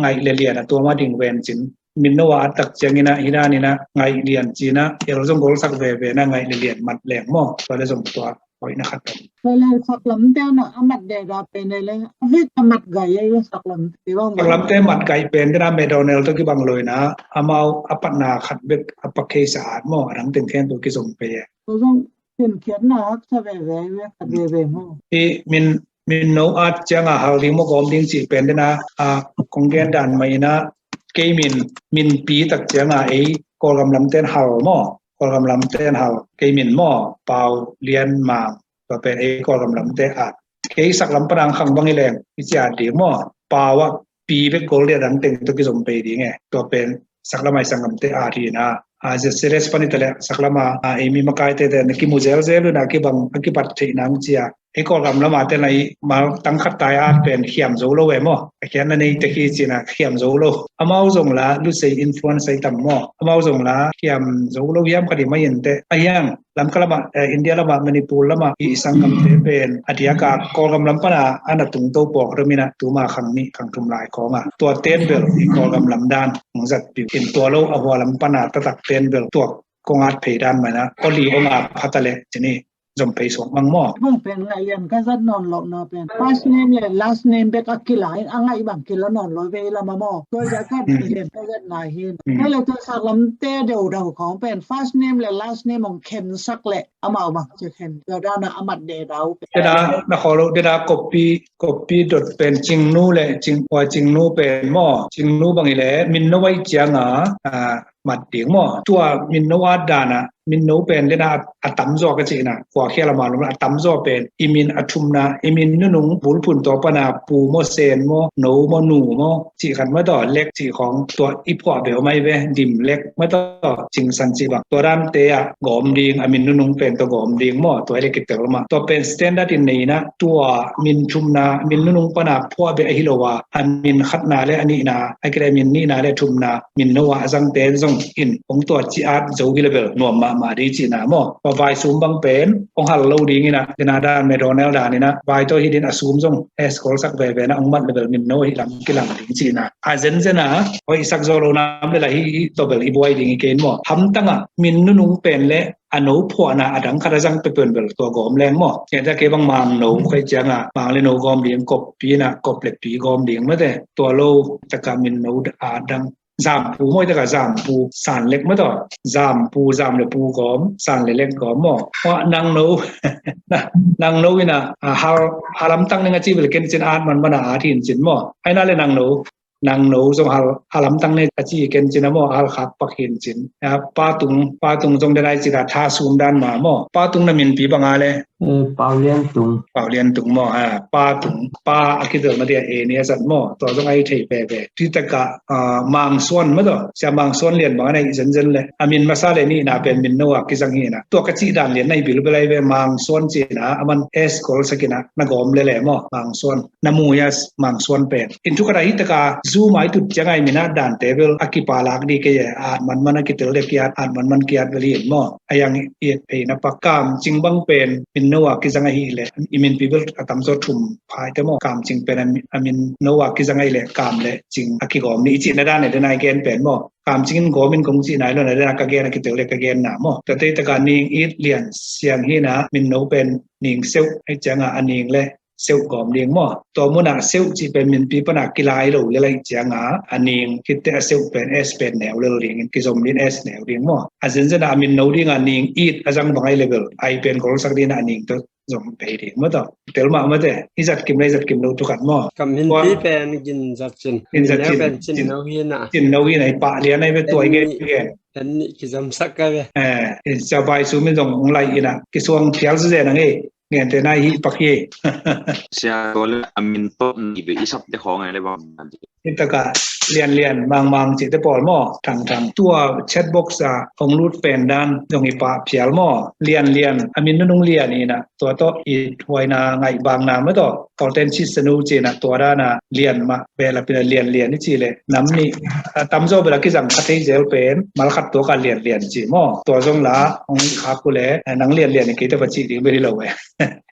Ngaih le Lian a tuam a ding ven cin. Min no a at tak ciang ina, hi dan ina, Ngaih Lian ci ina, L zong gol sak veve ina, Ngaih le Lian mat leng maw. Tua le zong tua hoihna khat om. Tua le saklamte na a mat deda pen e le, a vik a mat gai e saklamte bang. Saklamte mat gai pen dena McDonald tawh kibang lo ina, amau a patna khat bek a package a at maw, a dang teng khempeuh kizom pei e. Tua zong piankhiatna haksa veve, veve khat veve maw. I min, min no at cianga hal ding maw gawm ding cih pen dena, a, kong gen dan mah ina, kei min, min pi tak cianga ei Kawlgam lamten hal maw, Kawlgam lamten hal, kei min maw, Pau Lian Mang, tua pen ei Kawlgam lamte at. Kei saklam panang khang bang i leng i ciat ding maw, Pau a pi bek gol dia dang teng tawh kizom pei ding e. Tua pen saklam ai sanggamte at hi na. A, Zeseles pan i ta le saklama, a, ei mi makaite te na kimu zelzel ina kibang a kipat theih nang cia. Ei Kawlgam lama te na i mal tang khat tai at pen khiam zo lo e maw. A khian na nei te khi cina khiam zo lo. Amau zong la lusei influence ai tam maw. Amau zong la khiam zo lo hiam khat i mai in te. A hiang Lamka lama, eh, India lama, Manipur lama i sanggamte pen a diaka Kawlgam lam pana a na tungto pawk ram ina tuma khang nih khang thum lai khawnga. Tua ten bel i Kawlgam lam dan hong zat piu. In tua lo a hua lam pana tatak ten bel tua kong at phei dan mana oli onga phata le cini zom phei suak mang maw. Bang pen ngai liam ka zat nawn lo na pen. First name le last name bek a kila in a ngai bang kila nawn lo ve lama maw. Tua za ka liam ka zat na hi. Ngai le tua saklamte deuh deuh khong pen first name le last name ong khen sak le amau bang ci khen. Tua dana a mat de dau pen. Dena na kholo dena copy, copy dot pen Cingnu le Cing, ua Cingnu pen maw. Cingnu bang i le min no wai cianga, a, mat ding maw. Tua min no at dana, min no pen dena a, a tamzaw ka cihna. Kua khia lama lom a tamzaw pen i min a thumna, i min nunung bulphun tua pana pu maw sen maw, no maw, nu maw, cih khat maw taw, lek cih khong tua i phuah beuh mai ve, dim lek maw taw, cingsan cih bang. Tua dante a gawm ding, a min nunung pen tua gawm ding maw, tua i lek kitel mah. Tua pen standard in neina, tua min thumna, min nunung pana phuah beuh ahi lo a, a min khatna le a nihna, a kile min nihna le thumna, min no a a zangte zong in hong tua ci at zo hi le bel nuam mahmah ding cihna maw. Tua vai sum bang pen hong hal lo ding ina, dena dan McDonald dan ina, vai tawh hi din a sum zong eskol sak veve na hong mat le bel min no hi lam kilang ding cihna. A zenzen a, hoi sak zo lo nam le la hi, hi tawh bel i buai ding i kein maw. Hamtang a, min nunung pen le a no phuahna a dang khat a zang pepen bel tua gawm leng maw. Kei ta kei bang mang no, kei cianga, mang le no gawm ding, kop pi na, kop le pi gawm ding mate. Tua lo, taka min no a dang zampu maw, i taka zampu, san lek maw taw. Zampu, zam le pu gawm, san le lek gawm maw. Maw nang no, na, nang no ina, a, hal, halam tang ning a ci bel ken cin at man mana at hin cin maw. Ai na le nang no, nang no zong hal, halam tang ne a ci ken cin a maw, hal khak pak hin cin. A, pa tung, pa tung zong denai cin a tha sum dan ma maw. Pa tung na min pi banga le. Eh, Pau Lian Tung. Pau Lian Tung maw, ha, pa tung, pa a kitel ma dia e ni a zat maw, tua zong ai thei pe pe. Ti taka, ah, Mang Suan maw taw, sia Mang Suan lian bang a nei zenzen le. A min masa le ni na pen min no a kizang hi na. Tua ka ci dan lian na i bil belai ve Mang Suan ci na, a man eskol sakina, na gawm le le maw, Mang Suan. Na mu hia Mang Suan pen. In thu khat a hi taka, zu mai tut ciang ai min a dante bel a kipa lak di kei e, at man man a kitel de kiat, at man man kiat bel hi in maw. A yang i et phei na pa kam cing bang pen, min no a kizang ahi le, i min pi bel a tamzaw thum phai te maw. Kam cing pen a min, a min no a kizang ahi le, kam le cing a kigawm ni i cih na dan e, dena i gen pen maw. Kam cing in gawm in kong cih nai lo na, dena ka gen a kitel le ka gen na maw. Tate taka Ning It Lian Siang hi na, min no pen Ning Seuh, ai cianga a Ning le Seuh gawm ding maw. Tua muna Seuh cih pen min pi pana kilai lo le lai cianga a Ning khit te a Seuh pen S pen neu lel ding in kizom din S neu ding maw. A zenzen a min no dinga Ning It a zang bang ai le bel ai pen gol sak dina a Ning to zom pei ding maw taw. Tel mah mate, i zat kim le i zat kim lo tu khat maw. Kam min pi pen gin zat cin. Gin zat cin. Pen cin no hi na. Cin no hi na i pah lian ai ve tua i gen gen. Kan ni kizom sak ka ve. Eh, in sia vai su min zong hong lai ina. Kisuang thial su zen ang e. Ngen te nai hi pak hi. Sia to le a min to ni be i sap te khong ai le bang. Hi taka Lian Lian, Mang Mang ci te pawl maw, Thang Thang. Tua chat box a hong lut pen dan zong i pah phial maw. Lian Lian, a min nunung lian ina, tua tawh i thuaina ngaih bang na maw taw. Kawlten ci sanu ci na tua dana lian mah, beh la pina Lian Lian i ci le. Nam ni, a tamzaw bela kizang khat thei zel pen, mal khat tua ka Lian Lian ci maw. Tua zong la, hong khak ku le, nang Lian Lian i kei te pa ci ding beri lo e.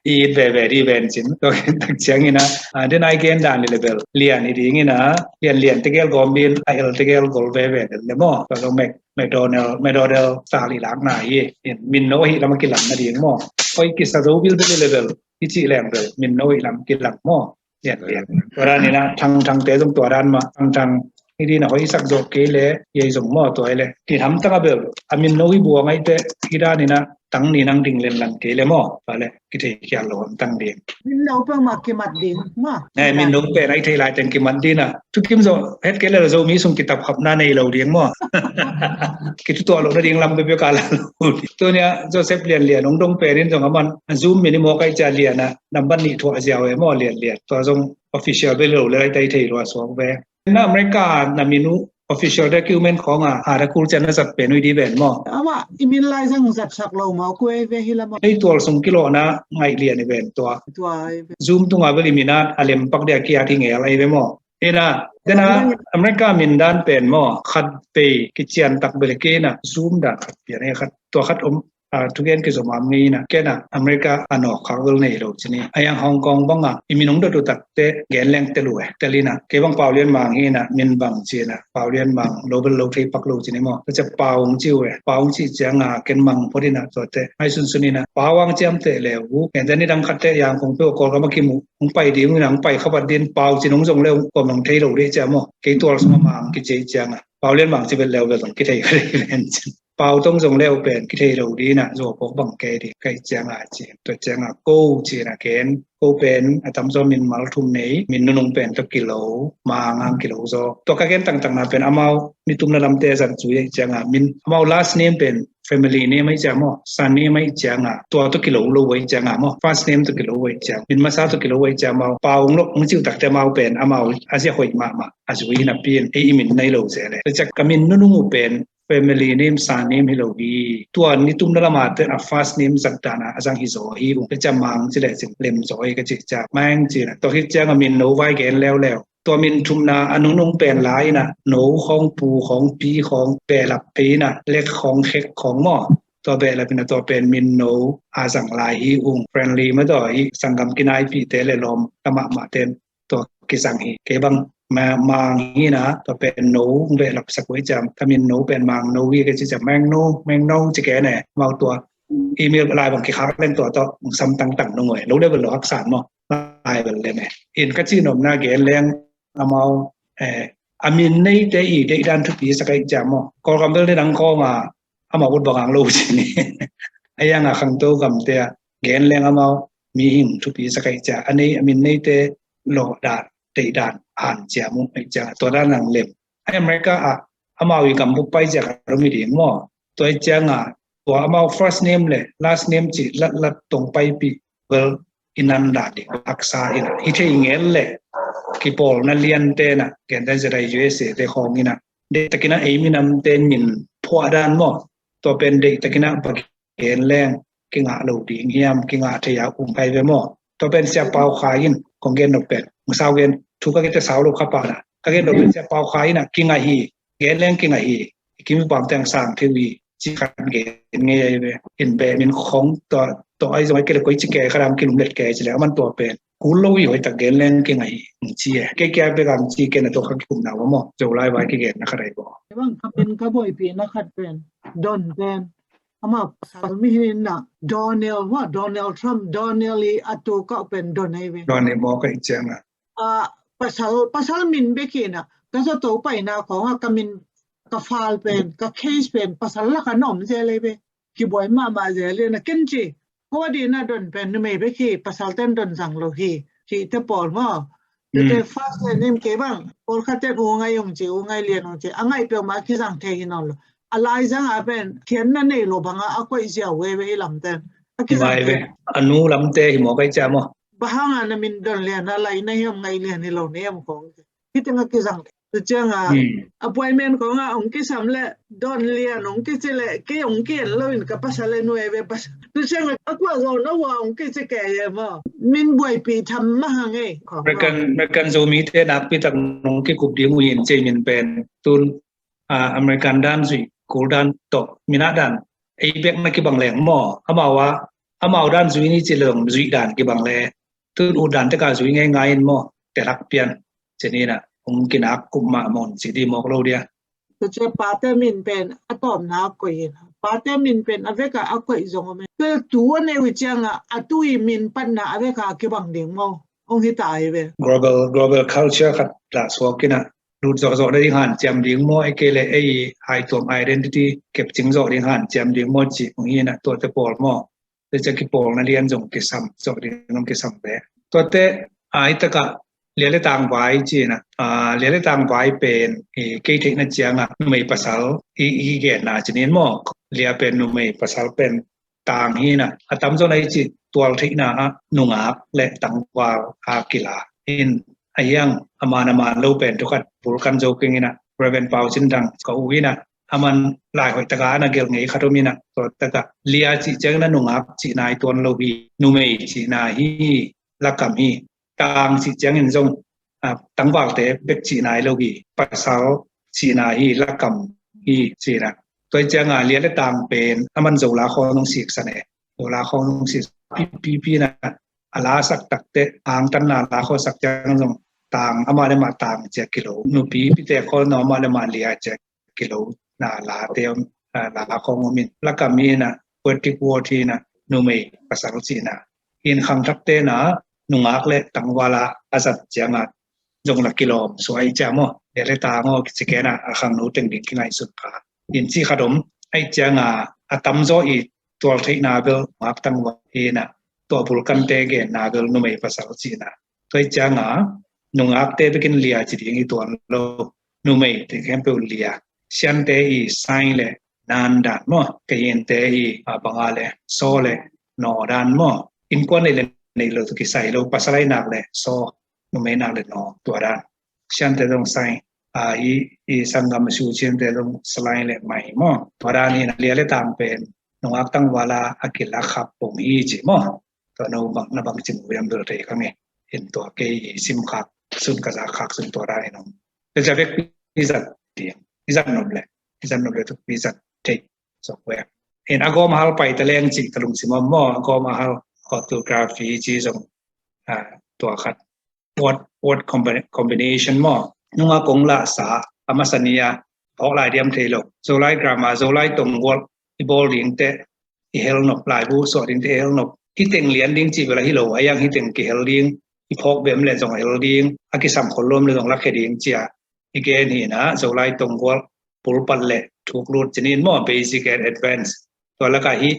I it veve di ven cin. Tua tak ciang ina, a, den ai gen dan ni le bel. Lian i ding ina, Lian Lian tegel gawm din, a el tegel gol veve le maw. Tua zong mek, McDonald, McDonald style i lak na hi. In, min no hi lama kilam na ding maw. Hoi kisa zo bilbil i le bel i cih leng bel min no i lam kilang maw. Lian lian. Tua dan inah thangthangte zong tua dan mah, thangthang hi dina hoih sak zawh kei le, yei zong maw tua hi le. Kihamtang a bel a min no hi buang aite hi dan inah tang ni nang ding lenlan kei le maw. Tua le kithei khial lo hamtang ding. Min no peuhmah kimat ding maw. Nai min no pen ai thei lai teng kimat dina. Thukim zo het kei le Zomi sung kitap khapna nei lo ding maw. Kitutuah lo nading lam peuhpeuh ka la lo. Tunia Joseph Lian Lian hong dong penin zong a man a Zoom min i mawk ai cia Lian a nambat nih thuah ziau e maw Lian Lian. Tua zong official bel lo le lai tai thei lua suak ve. Na America na min uh official document khawng a ha da kul cian na zat pen ui di ven maw. Ama i min lai zang zat sak lo maw kuai ve hi la maw. Ei tual sung kilawhna ngaih lian i ven tua. Tua i ve. Zoom tunga bel i min a a lem pak dia kia thi ngel ai ve maw. Ina dena America min dan pen maw khat vei kician tak bel kei na Zoom dan khat pian e khat tua khat om. Thugen kizom am ngei ina kena America a nawk khak vel nei lo cini a yang Hong Kong banga i min hong dot uh takte gen leng tel uh e tel ina kei bang Pau Lian Mang hi ina min bang ci ina Pau Lian Mang lo bel lo thei pak lo cini maw. Ka cia Pau hong ci uh e Pau hong ci cianga ken Mang phot ina tuate ai sunsun ina Pau ang ciam te le uh gen te ni dang khat te yang kong pe uh Kawlgam a kimu hong pai ding ina hong pai khabat din Pau cin hong zong le hong kawm hong thei lo dih cia maw. Kei tual sung a Mang kici cianga Pau Lian Mang ci vel leu vel zong kithei kha dih ven cin. Pau tong zong leu pen kithei lo dina zuau pawk bang kei dih kai cianga ci tua cianga ko cina ken ko pen a tamzaw min mal thum nei min nunung pen tua kilo mangang kilo zaw tua ka gen tangtangna pen amau nitumna lamte zan cui ai cianga min amau last name pen family name ai ciang maw surname ai cianga tua tua kilo lo ai cianga maw first name tua kilo ai ciang min masa tua kilo ai ciang mau Pau hong lo hong ciu takte mau pen amau a zia hoih mahmah a zui napi in ei i min nai lo zia le tua ciang ka min nunung uh pen family name surname hi lo hi. Tua nitumna lama ten a first name zat dana a zang hi zaw hi ung. Ka cia Mang ci le cin lem zaw hi ka ci cia Mang ci na tua hi ciang a min no vai gen leuleu. Tua min thumna a nunung pen la ina no khawng pu khawng pi khawng behlap pe ina lek khawng khek khawng maw. Tua behlap ina tua pen min no a zang lai hi ung. Friendly ma tua hi sanggam kinaipihte le lawm ka mahmah ten tua kizang hi. Kei bang Mang hi na tua pen no hong behlap sak uh hi ciam ka min no pen Mang no hi ka ci ciam Meng no Meng no ci ke ne mau tua email lai bang kikhak leng tua tawh hong sam tangtang nung uh e lo le bel lo haksan maw. Lai bel le me in ka ci nopna gen leng amau a min neite i deihdan thupi sak ahi ciam maw. Kawlgam bel ne dang kawng a amau ut bang ang lo ci ni. A yang a khangto gamte a gen leng amau mihing thupi sak ahi cia a nei a min neite lawhdan deihdan an cia mu ahi ciang a tua dan ang lem. A America ah amau i gam buk pai cia ka rumi ding maw. Tua ahi ciang a tua amau first name le last name ci latlat tong paipi bel i nan dan ding haksa ina hi thei ngel le kipawlna liante na genta zeta U S A te khawng ina deihtakina ei minamte min phuah dan maw. Tua pen deihtakina gen leng kingah lo ding hiam kingah thei a um kai ve maw. Tua pen sia pau khai in kong gen nop pen hong sau gen thu ka kite sau lo kha pana ka gen nop pen sia pau khai in a kingah hi gen leng kingah hi. I kimi pam teng sang theu hi ci khat gen ngei ai ve in be min khong tua tua ai zong ai kele koi ci ke kha dam kilum let ke ci le aman tua pen kul lo hi hoi tak gen leng kingah hi ci e ke kia be gam ci ke na tua kha kikum na wa maw. Zo lai vai kigen na kha dai bo. Bang ka min ka boipi na khat pen don pen ama pasal mi hin na Donald wa Donald Trump Donald i atu ka pen don ai ve. Don i mo ka i ciang a. A pasal pasal min be ki na ka sa to pai na ko nga ka min ka fal pen ka case pen pasal la ka nom je le be. Ki boi ma ma je le na ken ci. Ko di na don pen nu mei be ki pasal ten don zang lo hi. Ki te pol mo. Te first le nim ke bang pol kha te u ngai ung ci u ngai lian ung ci a ngai pe ma ki zang te hi no lo. A lai zang a pen thian na nei lo bang a a koi zia we we i lam ten a ki zang te. A nu lam te hi mo kai cha mo. Ba hang a na min don lian a lai na hiam ngai lian hi lo ne am kong. Hi te nga ki zang te. Tu ciang a appointment kong a ong ki sam le don lian ong ki ci le ki ong ki en lo in ka pasal le nu e we pasal. Tu ciang a kua zo na wa ong ki ci ke ye mo. Min buai pi tham ma hang e. Mekan mekan zo mi te nak pi tak nong ki kup di mu yin ci min pen tun. American dan zui kul dan to mina dan ei bek na kibang leng mo amau a amau dan zui ni ci leng zui dan kibang le tun u dan te ka zui ngai ngai in mo te lak pian ci ni na ong kinak kup ma mon ci di mok lo dia. Tua ciang pate min pen a tawpna a koih in, pate min pen a vekah a koih zong om e. Tua tu a neu i ciangah a tu i min patna a vekah a kibang ding maw? Hong hi ta hi ve. Global, global culture khat dah suak in ah lut zawhzawh na ding hanciam ding maw, ei kei le ei haituam identity kepcing zawh ding hanciam ding maw cih hong hi in ah tuate pawl maw. Tua ciang kipawlna lian zong kisam, zawh ding zong kisam ve. Tuate a hi takah lia le tang vai ci in ah, lia le tang vai pen i kei theihna ciangah numei pasal i, i genna ci nin maw. Lia pen numei pasal pen tang hi in ah, a tamzaw na i ci tual theihna ah nungak le tangval a kila in a hiang a man a man lo pen thukhat bulkan zo keng in ah Reverend Pau Cin Thang ka u in ah a man lai hoih taka a na gelh ngei khat om in ah tua takah lia cih ciangin a nungak cihna i tuan lo hi, numei cihna hi, lakam hi, tang cih ciangin zong a, tangvalte bek cihna hi lo hi, pasal cihna hi, lakam hi cihna. Tua hi cianga lia le tang pen a man Zola khawng nong siksan e. Zola khawng nong siksan pipi in ah a lasak takte angtanna la khawng sak ciang zong tang amah le mah tang cia kilo. Nupi pite khawng no amah le mah lia cia kilo na late om, a, la khawng om in. Lakam hi in ah poetic word hi in ah numei pasal cihna. Hi in khangthakte na nungak le tangval a a zat cianga zong la kilawm suai cia maw. Lia le tang aw kici ken ah a khangno teng ding kingaihsut pha. Hi in ci khat om, ahi cianga a tamzaw i tual theihna bel nungak tangval hi in ah tua bulkante genna bel numei pasal cihna. Tua hi cianga nungakte bekin lia ci ding i tuan lo. Numei te khempeuh lia. Siante i sai le nan dan maw. Kei hinte i a banga le saw le naw dan maw. Innkuan nei le nei lo tu kisai lo, pasal ai nak le saw, numei nak le naw, tua dan. Siante zong sai, a, i, i sanggam a su siante zong salai le mai maw. Tua dan hi in ah lia le tang pen nungak tangval a a kilak khak pong hi ci maw. Tua no bang na bang cin viam bel thei kha nge. In tua kei i sim khak sun ka zak khak sun tua dan in om. Tua cia vek pi zat ding, i zat nop le, i zat nop le tuk pi zat thei sok ve. In a gawm a hal pai ta leng ci ka lungsim om maw. A gawm a hal, orthography ci zong, a, tua khat word, word combina-, combination maw. Nunga kong lahsa a masa ni a phawk lai diam thei lo. Zolai grammar, Zolai tonggual i bawl ding te i hel nop, laibu suah ding te i hel nop. Hi teng lian ding ci bel a hi lo, a hiang hi teng kihel ding, i phawk bem le zong hel ding, a kisam khol lom le zong lakhia ding cia i gen hi in ah, Zolai tonggual pulpat le thuk lut ci nin maw, basic and advanced. Tua lakah hi,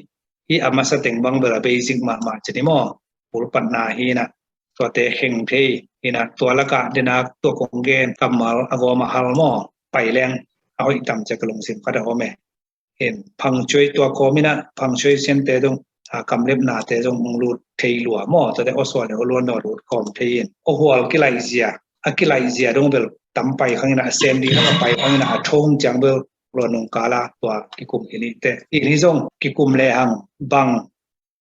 hi a masa teng bang bel a basic mahmah ci ni maw, pulpatna hi in ah, tuate kheng thei hi in ah, tua lakah denak tua kong gen kammal a gawm a hal maw, pai leng a hoih tam cia ka lungsim khat a om e. In punctuation tua kawm in ah punctuation te zong, a, kamlepnate zong hong lut thei lua maw, tuate awsual le awluan dawh lut kawm thei in. Awhual kilaihzia, a kilaihzia dong bel tam pai khang in ah, a sem ding a pai khang in ah, a thong ciang bel luan nung kala tua kikum hi ni te. In hi zong kikum le hang bang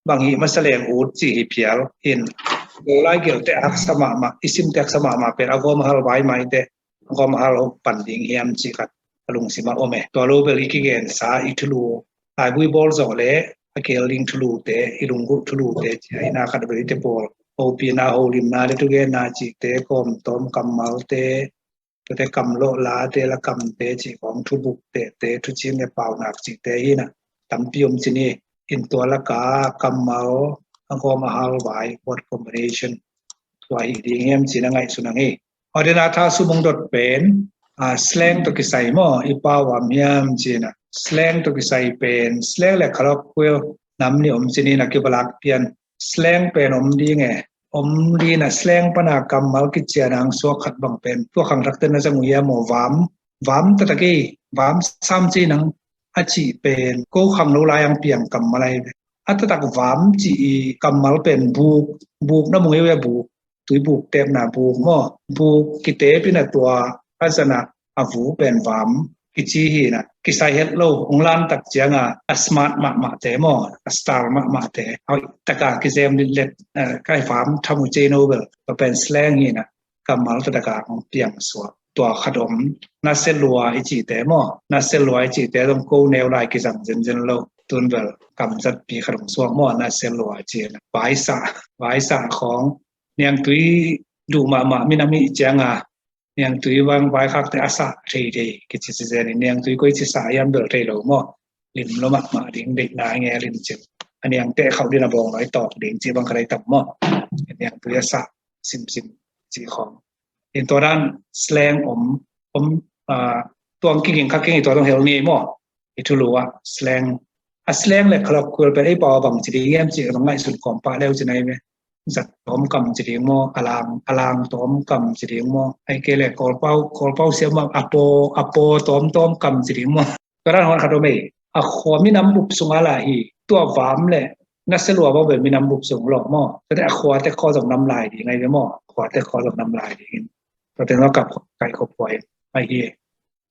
bang hi masa leng ut ci hi phial in. Zolai gelte haksa mahmah, i simte haksa mahmah pen a gawm a hal vai mai te, a gawm a hal pan ding hiam ci khat a lungsim a om e. Tua lo bel i kigensa i thulu, laibu i bawl zawh le a kihel ding thulute, i lunggulh thulute ci a, i na khat bel i te pawl hopina, holimna le thugenna cite, kawmtawm kammalte, tuate kamlawh late, lakamte cih khawng, thubuk tehte, thucin le paunak cihte hi in ah tampi om ci ni. In tua lakah kammal a gawm a hal vai, word combination, tua hi ding hiam ci in a ngaihsun ang hi. Aw, dena tha sum hong dot pen, a, slang tawh kisai maw, i pau am hiam ci in ah. Slang tawh kisai pen, slang le colloquial nam nih om ci ni in a, kibalak pian slang pen om ding e. Om ding a, slang pana kammal kician ang suak khat bang pen tua khangthakte na zang uh hiam aw? Vam, vam taktak ei, vam sam ci nang a cih pen ko khangno lai ang piang kammal ai ve. A taktak vam cih i kammal pen buk, buk na mu ngei ve, buk, tui buk tepna buk maw. Buk kitep in a tua a zan a a vu pen vam kici hi in a, kisai het lo, hong lan tak ciang a, a smart mahmah te maw, a style mahmah te, a hoih taka kizem litlet, eh, kai vam tham uh cei no bel, tua pen slang hi in a, kammal tua taka hong piang suak. Tua khat om, nasia lua i cihte maw, nasia lua i cihte zong ko neu lai kizang zenzen lo, tun bel kamzatpi khat hong suak maw, nasia lua i ci in a, vaisa, vaisa khawng, niangtui duh mahmah minam i ciang a, Niangtui bang vaikhakte a sah thei thei kici ci zen in, niangtui koi ci sah hiam bel thei lo maw. Lim lo mahmah ding, deihna nge lim cin. A niangte khauh din a bawng lo i tawk ding ci bang ka dai tam maw. Niangtui a sah simsim ci khawng. In tua dan slang om, om, ah, tuang kiging kha keng i tua tuang hel ni maw. I thulu ah slang. A slang le colloquial pen ei pau a bang ci ding hiam ci ka ngaihsun kawm pah leu ci nai ve. Zat tawm kam ci ding maw, a lang, a lang tawm kam ci ding maw. Ai ke le Kawlpau, Kawlpau siam maw, a paw, a paw tawm tawm kam ci ding maw. Tua dan hon khat om ei. A khua minam bup sung a la hi, tua vam le, na se lua bang ve minam bup sung lo maw. Tua te a khua te khaw zong nam lai ding ai ve maw. Khua te khaw zong nam lai ding in. Tua te no kap kai khop khua in. Ai hi.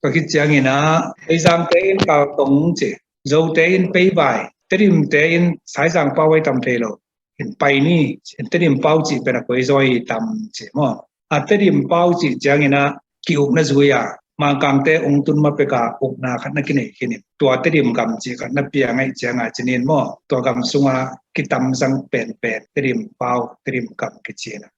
Tua khit ciangin ah, Seizangte in kaltong ci, Zote in peivai, Tedimte in Saizang pau ai tam thei lo, in pai ni, in Tedim pau ci pen a koi zaw i tam ci maw. A Tedim pau ci ciangin ah, ki-ukna zui a, Mangkangte ong tun ma peka ukna khat na kinei khin in. Tua Tedim gam ci khat na pia ngaih cianga ci nin maw, tua gam sunga kitam zang penpen, Tedim pau, Tedim gam kici na.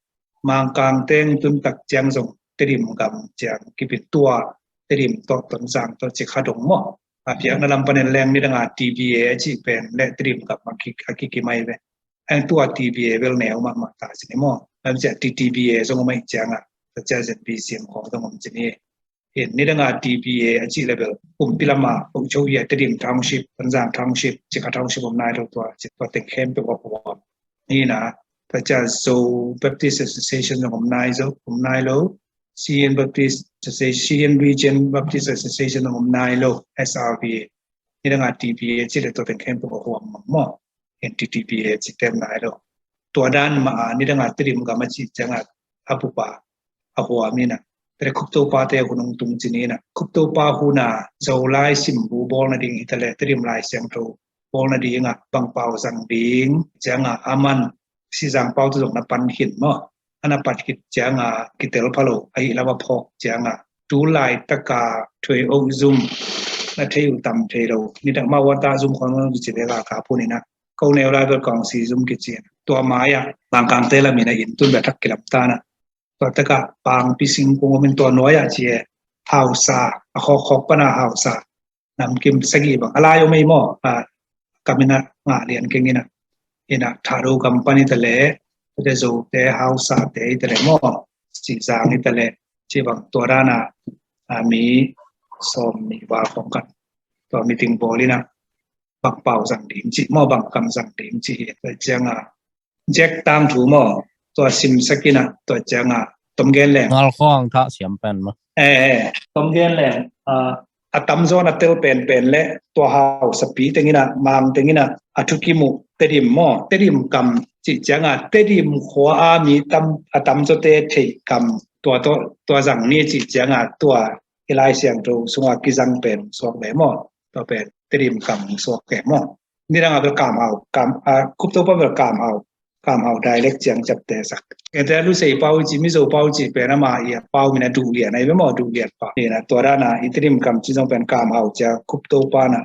Mangkang teng tun tak ciang zong Tedim gam ciang kipin tua, Tedim tawh Tonzang tawh ci kha dong maw. A piakna lam panen leng nidanga T B A a cih pen le Tedim gam a ki, a kiki mai ve. Eng tua T B A bel neu mahmah ta ci ni maw. Lam ciah T T B A zong a mai cianga, ta ciah Z B C M khawng zong om ci ni. In nidanga T B A a cih le bel kumpi lama Ocho Ia, Tedim Township, Tonzang Township, Cikha Township om nai lo tua, ci tua teng khempeuh a huam. Nina, ta ciah Zo Baptist Association zong om nai zo, om nai lo, Siyin Baptist Association, Siyin Region Baptist Association zong om nai lo, S R B A. Nidanga T B A a cih le tua teng khempeuh a huam mang maw. In T T B A a ci tem nai lo. Tua dan mah a nidanga Tedim gam a cih cianga a bupa a huam ina. Tere Khuptopa te hun ong tung ci nina. Khuptopa huna Zolai simbu bawl nading hi tale Tedim Lai Siangtho bawl nadinga bang pau zang ding cianga a man Sizang pau tu zong na pan khin maw. A na pat khit cianga kitel pha lo, ahi lama phawk cianga tu laitaka thuei oh zum na thei uh tam thei lo. Nitak ma wata zum khon kici le la ka punina. Ko neu lai bel kong si zum kici. Tua mai-ah Mangkangte lamina in tun bia thak kilam tana. Tua taka pangpi singkung omin tua nuai-ah ci e. Hausa, a khawk khawk pana hausa. Namkim sagih bang a lai om ei maw. A kamina ngah lian keng ina. Ina Thado gam pan i tale, tate Zote, Hausate i tale maw. Sizang i tale, ci bang tua dana, a mi sawm ni ba kong kan. Tua meeting bawl ina. Bang pau zang ding ci maw, bang kam zang ding ci hi. Tua cianga Jack tangthu maw, tua simsak ina, tua cianga tom gen leng. Ngal khawng thah siam pen maw. Eh, eh, tom gen leng. A, a tamzaw na tel penpen le tua hausapi teng ina, Mang teng ina a thukim uh Tedim maw, Tedim kam ci cianga Tedim khua a mi tam, a tamzawte theih kam tua, tua, tua zang ni ci cianga tua i Lai Siangtho sunga kizang pen suak ve maw. Tua pen Tedim kam suak ve maw. Nidanga bel Kamhau, Kam, a, Khuptopa bel Kamhau, Kamhau dialect ciang ciapte sak. Ente Lusei pau ci, Mizo pau ci pen ama i a pau mina duh lian ai ve maw, duh lian pa. Ina tua dana i Tedim kam ci zong pen Kamhau cia Khuptopa na,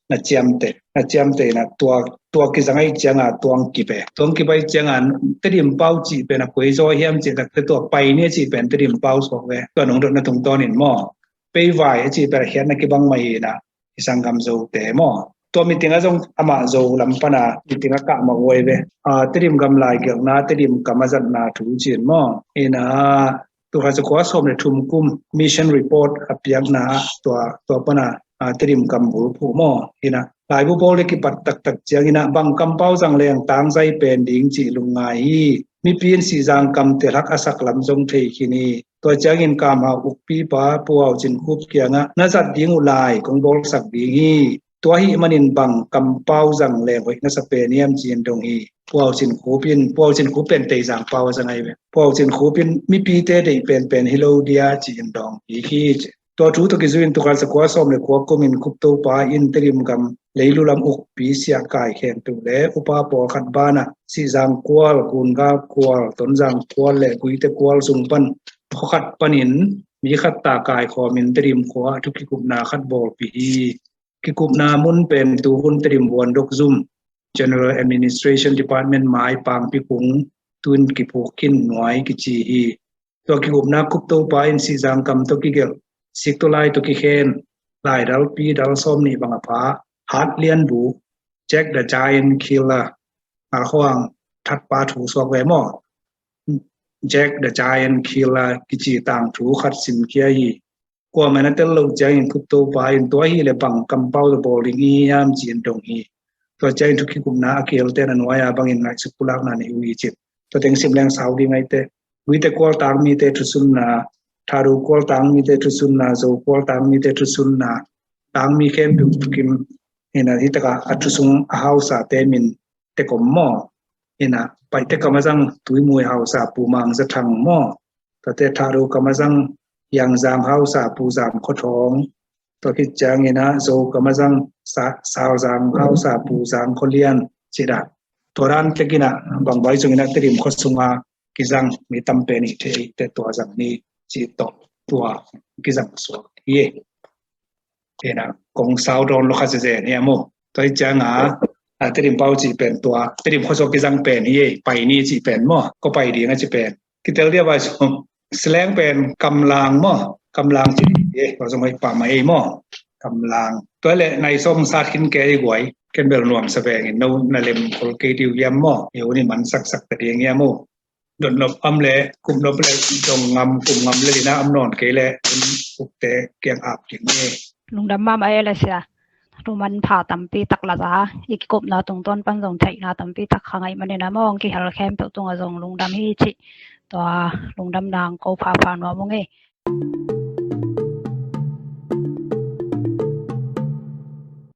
na ciamte, na ciamte ina tua, tua kizang ai cianga tuang kipe. Tuang kipe ai cianga Tedim pau ci pen a koi zaw hiam ci takte tua pai ni ci pen Tedim pau suak ve. Tua nungdot na tungtawnin maw. Peivai a ci pen a khiatna kibang mai ina. I sanggam Zote maw. Tua meeting a zong amah Zo lam pana meeting a kah mah uai ve. A, Tedim gam lai giakna, Tedim kam a zatna thu cin maw. Ina, tua kha sa kua sawm le thum kum mission report a piakna tua, tua pana, a, Tedim kam bulphuh maw. Ina, laibu bawl le kipat taktak ciang ina bang kam pau zang leng tangzai pen ding ci lungngai hi. Mipi in Sizang kam te lak a sak lam zong thei khin hi. Tua ciangin Kamhau ukpipa Pu Hau Cin Khup kiangah na zat ding uh lai kong bawlsak ding hi. Tua hih manin bang kam pau zang leng hoih na sa pen hiam ci-in dong hi. Pu Hau Cin Khup in, Pu Hau Cin Khup pen Teizang pau a zang ai ve. Pu Hau Cin Khup in mipite deih penpen hi lo dia ci-in dong hi hi ci. Tua thu tawh kizui in tua kha sa kua sawm le kua kumin Khuptopa in Tedim gam leilu lam ukpi siah kai khen tu le upa pawlkhat banah Sizang kual, Gungal kual, Tonzang kual le Guite kual sung pan khua khat panin mi khat ta kai khawmin Tedim khua a thu kikupna khat bawlpih hi. Kikupna mun pen tuhun Tedim Vuandok Zum, General Administration Department mai Pangpi kung, tun kiphuk khin nuai kici hi. Tua kigupna Khup Topa in Sihzang kam tawh kigelh, Siktolai tawh kikhen, laidalpi dal sawm nih bang a pha, Hat Lianbu, Jack the Giant Killer, ngal khuang thatpa thu suak ve maw? Jack the Giant Killer kici tangthu khat simkhia hi. Kuamah in a tel lo ciangin Khup Topa in tua hi le bang kampau tawh bawl ding hi hiam ci-in dong hi. Tua ciangin thu kigupna a kihelte in a nuai-a bangin ngaihsut pulakna nei uh hi cin. Tua teng sim leng sau ding ahi teh. Guite kual tangmite thusunna, Thado kual tangmite thusunna, Zo kual tangmite thusunna, tangmi khempeuh thukim hi a, hi takah a thusung a hausate min tek om maw? Hi a, Paite kam a zang Tuimui hausa Pu Mang Za Thang maw? Tuate Thado kam a zang Hiangzang hausa Pu Zam Khua Thawng. Tua khit ciangin a Zo kam a zang Sa-, Salzang hausa Pu Zang Khua Lian ci a. Tua dan tek in a bang bai sungin a Tedim khua sunga kizang mi tam pen hi thei, te tua zang ni ci tawh tua kizang suak hi. Hi a, kong sau dawn lo kha zezen hi a maw. Tua hi cianga, a, Tedim pau cih pen tua, Tedim khua sung kizang pen hi, pai ni cih pen maw, ko pai ding a cih pen. Kitel dia vai sung, sileng pen kamlang maw, kamlang cih hi, tua sung hoi pa ma ei maw, kamlang. Tua le nai sawm sat khin ke hi guai, ken bel nuam sa vengin, no na lem khol kei diu hiam maw, hi uh ni man saksak ta ding hiam maw. Dotnop om le, kupnop le, dong ngam, kum ngam le, lina om nawn kei le, un ukte kiang ap ding hi. Lungdam mahmah e le sia. Tuman pha tampi tak la za, i kikupna tungtawn pan zong theihna tampi tak kha ngaih manin a mawng kihel khempeuh tungah zong lungdam hi cih. Tua lungdam nang ko phapha nuam ung e.